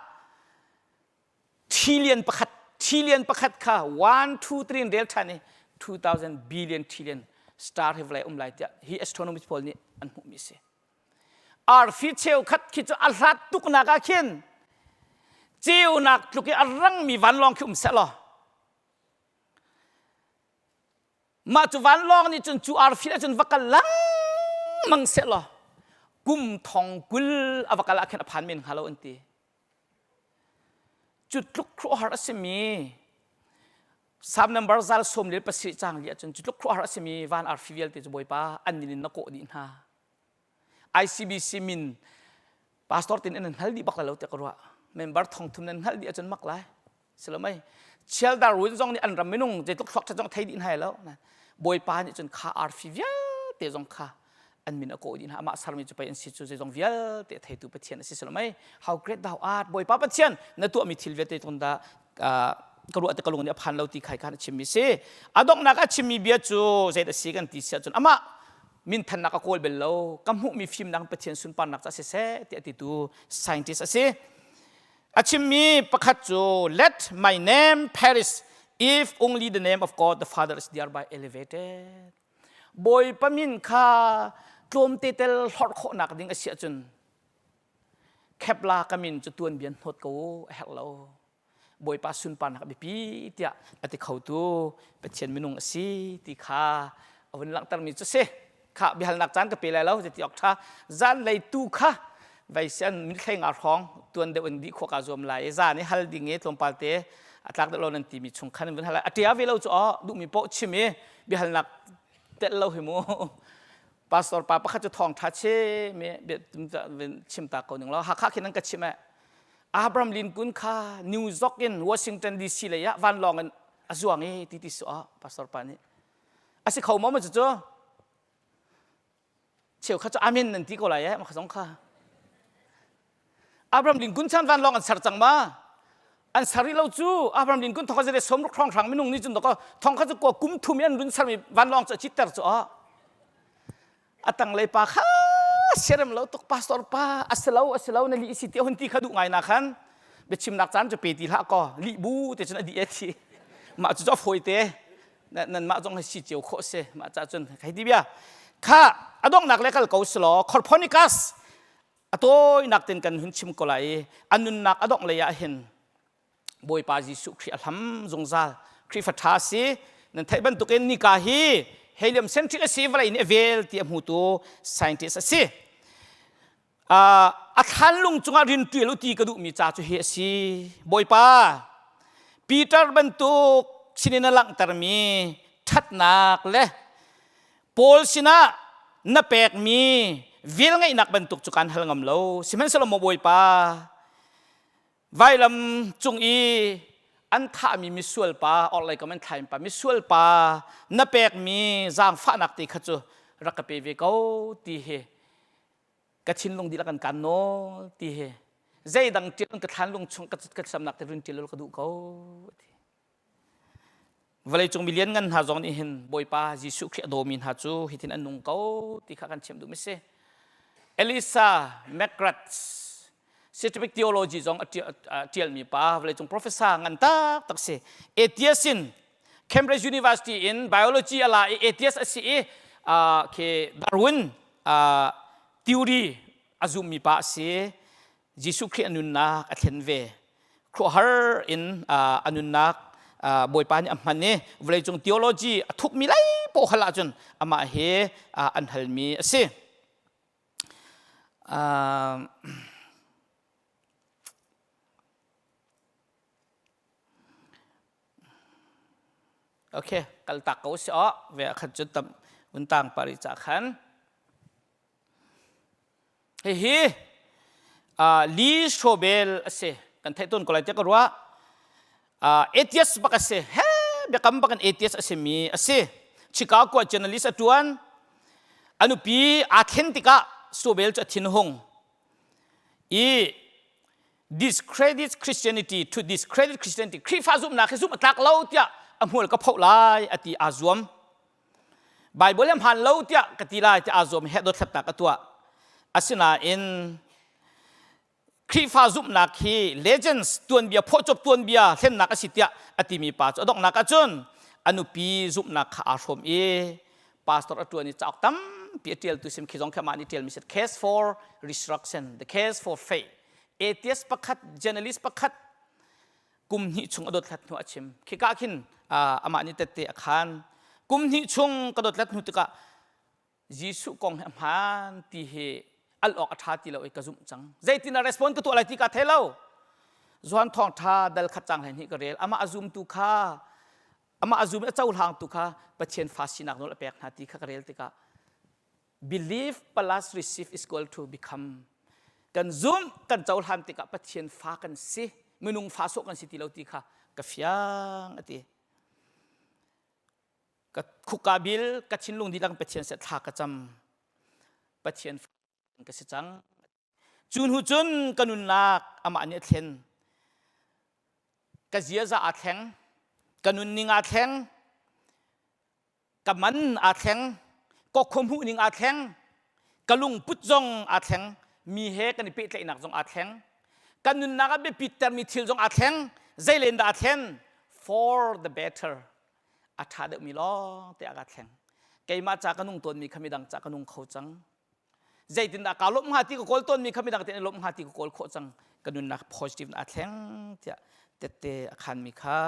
trillion pakhat trillion pakhat kha 1 2 3 in rel ṭhan i 2000 billion trillion star hi vawlei um lai tiah hi astronomist pawl nih an hmuhmi a si. Arfi cheukhat khi cu a hlat tuknak ah khin ceunak tluk i a rangmi vanlawng khi um seh law mah cu vanlawng nih cun cu arfi ah cun va kal lengmang seh law kum thong 20 a va kal ah khin a phan men hnga lo an ti. Cu tluk khuaruahhar a simi Psalm number zal sawm le pasarih caang li ahcun cu tluk khuaruahhar a simi van arfi vialte cu Bawipa an min in na kawh dih hna. ICBC min pastor tin in nan hngal dih bak lai lo tiah ka ruah. Member thong thum nan hngalh dih ahcun mak lai. Silomei Chial Darwin zong nih an ram minung zeitluk thluak ṭhat zong thei dih hna lo. Bawipa nih cun kha arfi vialte zong kha an min a kawh dih hna amah sermi cu pei an si cu zeizong vialte a theitu Pathian a si silomei how great thou art Bawipa Pathian na tuahmi thil vialte tun dah ka ruah te ka lung nih a phan lo ti khai khan a chimmi si a donghnak a chimmi bia cu zei a si kan ti si ahcun amah minthannak a kawl bel lo ka hmuhmi fimnak Pathian sunparnak ca siseh tiah a titu scientist a si A chimmi pakhat cu let my name perish if only the name of God the Father is thereby elevated. Bawipa min kha tlawmte tel hlorh khawhnak ding a si ahcun khepla ka min cu tuanbia hnawt ko a herh lo. Bawipa sunparnak a biapi tiah a ti khotu Pathian minung a si ti kha a vun langhtermi cu si. Kha biahalnak caan ka pe lai lo ti awk ṭha. Zanlei tu kha vai sian mithlei nga hrawng tuan deuh in dih khawh kaa zuam lai i zan i hal ding i tlawmpal te a tlak deuh lo nan timi chung khan vun hal lai. A ṭia ve lo cu aw duhmi paoh chim i biahalnak telh lo hi mu. Pastor pa pakhat cu thawng ṭha chim i chim ta ko ning law Hakha khin an ka chimh eh. Abraham Lincoln kha New York in Washington DC lei ah vanlawng in a zuang i ti ti su ah pastor pa nih a si kho maw ma cucu cheukhat cu amen nan ti ko lai eh ma zong kha Abraham Lincoln chan vanlawng an ser cang ma an ser rih lo cu Abraham Lincoln thong zere som ruk hrang hrang minung nih cun dok thong kha cu ko kum thum in an run sermi vanlawng cu a citter cu a a tanglei pa kha siarem lo tuk pastor pa a si lo a si lo na lih si ti hun ti kha duh ngai na khan biachimnak caan cu pe ti hlah ko lih bu te cun a di e thi mah cu cu a fawi te nan mah zong hi si cio khawh si mah ca cun hei ti bia kha a donghnak le kal ko si law Copernicus a tawinak ten kan hun chim ko lai i a nunnak a dongh lei ah hin Bawipa Jesuh Khrih a hlam zungzal Khrihfa ṭha si nan theih bantukin nika hi helium centric a si vawlei nih a vel ti a hmutu scientist a si a thlanlung cungah rin ṭial u ti ka duhmi ca cu hi a si Bawipa Peter bantuk sinin a langhtermi ṭhatnak le Paul sinah na pekmi velngeihnak bantuk cu kan hal ngam lo sihmanhsehlaw maw Bawipa Vailam cung i an thahmi misual pa orhlei kam an thlaim pa misual pa na pekmi zaangfahnak te kha cu rak ka pe ve ko ti hi ka thinlung dihlak an kan nawl ti hi zeidang ṭial ka thlanlung chung ka ka samnak te rin ṭial ka duh ko ti Vawleicung mi lianngan hna zong nih hin Bawipa Jesuh Khrih a dawmi hna cu hitin an nung ko ti kha kan chimh duhmi si. Elisa McGrath scientific theology zong a ṭialmi pa vawleicung professor ngan taktak si. Atheist in Cambridge University in biology a la i atheist a si i khi Darwin theory a zummi pa a si. Jesuh Khrih a nunnak a thlen ve. Khuahar in a nunnak Bawipa nih a hman i vawleicung theology a thukmi lei paoh hal ahcun amah he an halmi a si. Okay, kaltak ko si aw ve khat cu tam un tang pari ca khan Hihi Lee Strobel a si. Kan theih tawn ko lai tiah ka ruah. Atheist bak a si. He biakam bak in atheist a simi a si. Chicago ah journalist a tuan. A nupi aa thlen tikah Strobel cu a thinhung. I discredit Christianity to discredit Christianity Khrihfa zumhnak hi zumh a tlak lo tiah a hmual ka phoh lai a ti aa zuam. Bible a hmaan lo tiah ka ti lai tiah aa zuam heh dothlatnak a tuah. Asinain Khrihfa zumhnak hi legends tuanbia phuahcop tuanbia hlennak a si tiah a timi pa cu a donghnak ahcun a nupi zumhnak kha aa hrawm i pastor a ṭuan i cauk tampi a ṭialtu sim khi zong khi amah nih ṭialmi si case for resurrection the case for faith atheist pakhat journalist pakhat kum hnih chung a dothlat hnu a chim khika khin amah nih tette a khan kum hnih chung ka dothlat hnu tikah Jesuh kong hi a hmaan ti hi al awk a ṭha ti lo i ka zumh cang. Zeitin a respond ka tuah lai ti ka thei lo. Johan thawngṭha dal khat cang hlei hnih ka rel. Amah a zumtu kha amah a zum i a cohlangtu kha Pathian fa sinak nawl a pek hna ti kha ka rel tikah believe plus receive is equal to become kan zumh kan cohlan tikah Pathian fa kan si minung fa sawh kan si ti lo ti kha ka fiang a ti. Ka khukka bil ka thinlung dihlak Pathian seh thla ka cam. Pathian ka si cang. Cu hnu cun ka nunnak amah nih a thlen. Ka ziaza aa thleng. Ka nunning aa thleng. Ka man aa thleng. Ka khuahmuh ning aa thleng. Ka lungput zong aa thleng. Mi he kan i pehtlaihnak zong aa thleng. Kan nunnak ah biapit termi thil zong aa thleng. Zeilen dah aa thlen? For the better. A ṭha deuhmi lawng te a ka thleng. Keimah ca ka nung tawnmi kha midang ca ka nung kho cang. Zeitindah kaa lawmh hnga ti ka kawl tawnmi kha midang te nih lawmh hnga ti ka kawl khawh cang. Ka nunnak positive in aa thleng tiah tette a khanmi kha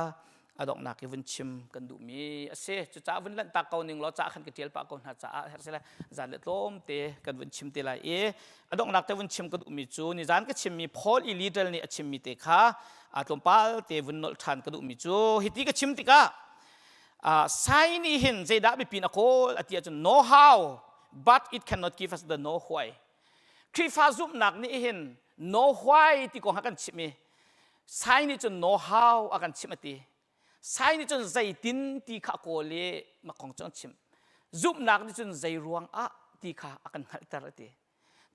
a donghnak i vun chim kan duhmi a si. Cucaah vun lanhtak ko ning law ca khan ka ṭial pah ko hna caah herh sile zan le tlawm te kan vun chim te lai i a donghnak te vun chim ka duhmi cu nizan ka chimmi Paul E. Little nih a chimmi te kha a tlawmpal te vun nolh ṭhan ka duhmi cu hiti ka chim tikah sai nih hin zeidah biapi in a kawl a ti ahcun know how but it cannot give us the know why Khrihfa zumhnak nih hin know why ti kong ha kan chimh i sai nih cun know how a kan chimh a ti sai nih cun zeitin ti kha a kawl i mah kong cu an chimh zumhnak nih cun zei ruang ah ti kha a kan hngalhter a ti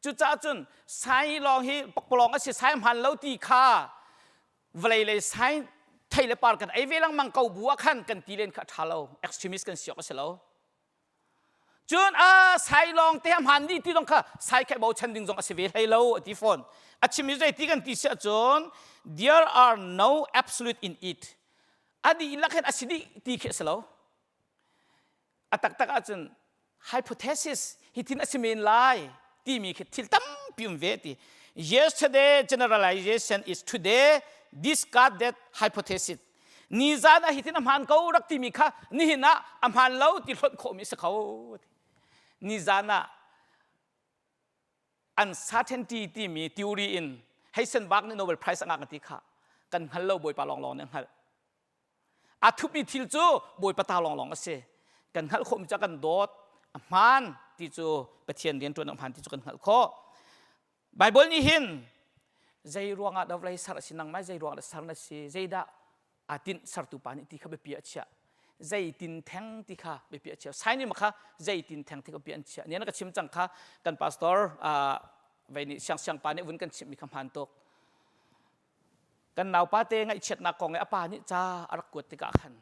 Cucaah cun sai lawng hi pakpalawng a si sai hmaan lo ti kha vawlei lei sai thei le par kan ei ve lengmang ko bu ah khan kan ti len kha a ṭha lo extremist kan si awk a si lo cun a sai lawng te a hmaan dih ti zong kha sai kha bochan ding zong a si ve hlei lo a ti fawn a chim i zei ti kan ti si ahcun there are no absolute in it a dihlak hin a si dih ti khi a si lo A taktak ahcun hypothesis hi thin a si men lai timi khi thil tampi um ve ti. Yesterday generalization is today discard that hypothesis. Nizan ah hitin a hmaan ko rak timi kha nihin ah a hmaan lo ti hlonh khawhmi a si kho. Nizan ah uncertainty timi theory in Heisenberg nih Nobel Prize a ngah ka ti kha kan hngal lo Bawipa lawnglawng nih a hngalh. A thupmi thil cu Bawipa ta lawnglawng a si. Kan hngalh khawhmi cu a kan dawt, a hmaan ti cu Pathian rianṭuan a hmaan ti cu kan hngalh khawh. Baibal nih hin zei ruangah dah vawlei ser a si nangmah zei ruangah dah ser na si zeidah aa tinh sertu pa nih ti kha biapi a chiah zeitin theng ti kha biapi a chiah sai nih kha zeitin theng ti kha biapi an chiah nian ka chim cang kha kan pastor vei nih siang siang pa nih vun kan chimhmi kha hmaan tuk Kan naupa te ngaihchiatnak kong i a pa nih ca a rak kuat tikah khan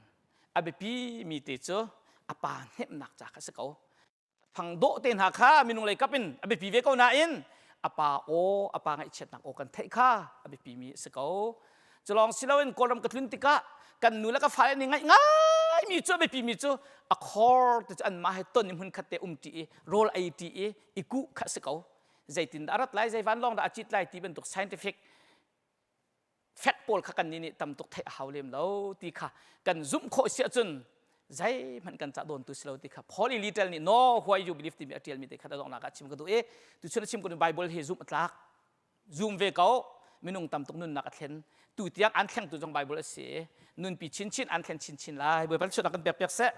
a biapi mi te cu a pa hnemhnak ca kha a si ko. Fang dawh te hna kha minung lei kap in a biapi ve ko nain a pa aw, a pa ngaihchiatnak aw kan theih kha a biapi mi a si ko. Cu lawng si loin Kawlram ka tlun tikah kan nu le ka fale nih ngaih ngaimi cu a biapi mi cu a khor te cu anmah he ton i hmun khat te um ṭi i rawl ei ṭi i i kuh kha a si ko. Zeitin dah a rat lai, zei vanlawng dah a cit lai ti bantuk scientific fact pawl kha kan nih nih tam tuk theih a hau lem lo ti kha kan zumh khawh si ahcun zeihmanh kan cah dawntu si lo ti kha Paul E. Little nih No Why You Believe timi a ṭialmi te kha a donghnak ah chim ka duh i tuchun a chim ko Bible hi zumh a tlak zum ve ko minung tam tuk nunnak a thlen tu tiang an thlengtu zong Bible a si nunpi chinchin an thlen chinchin lai Bawipa chuahnak kan pek piak seh.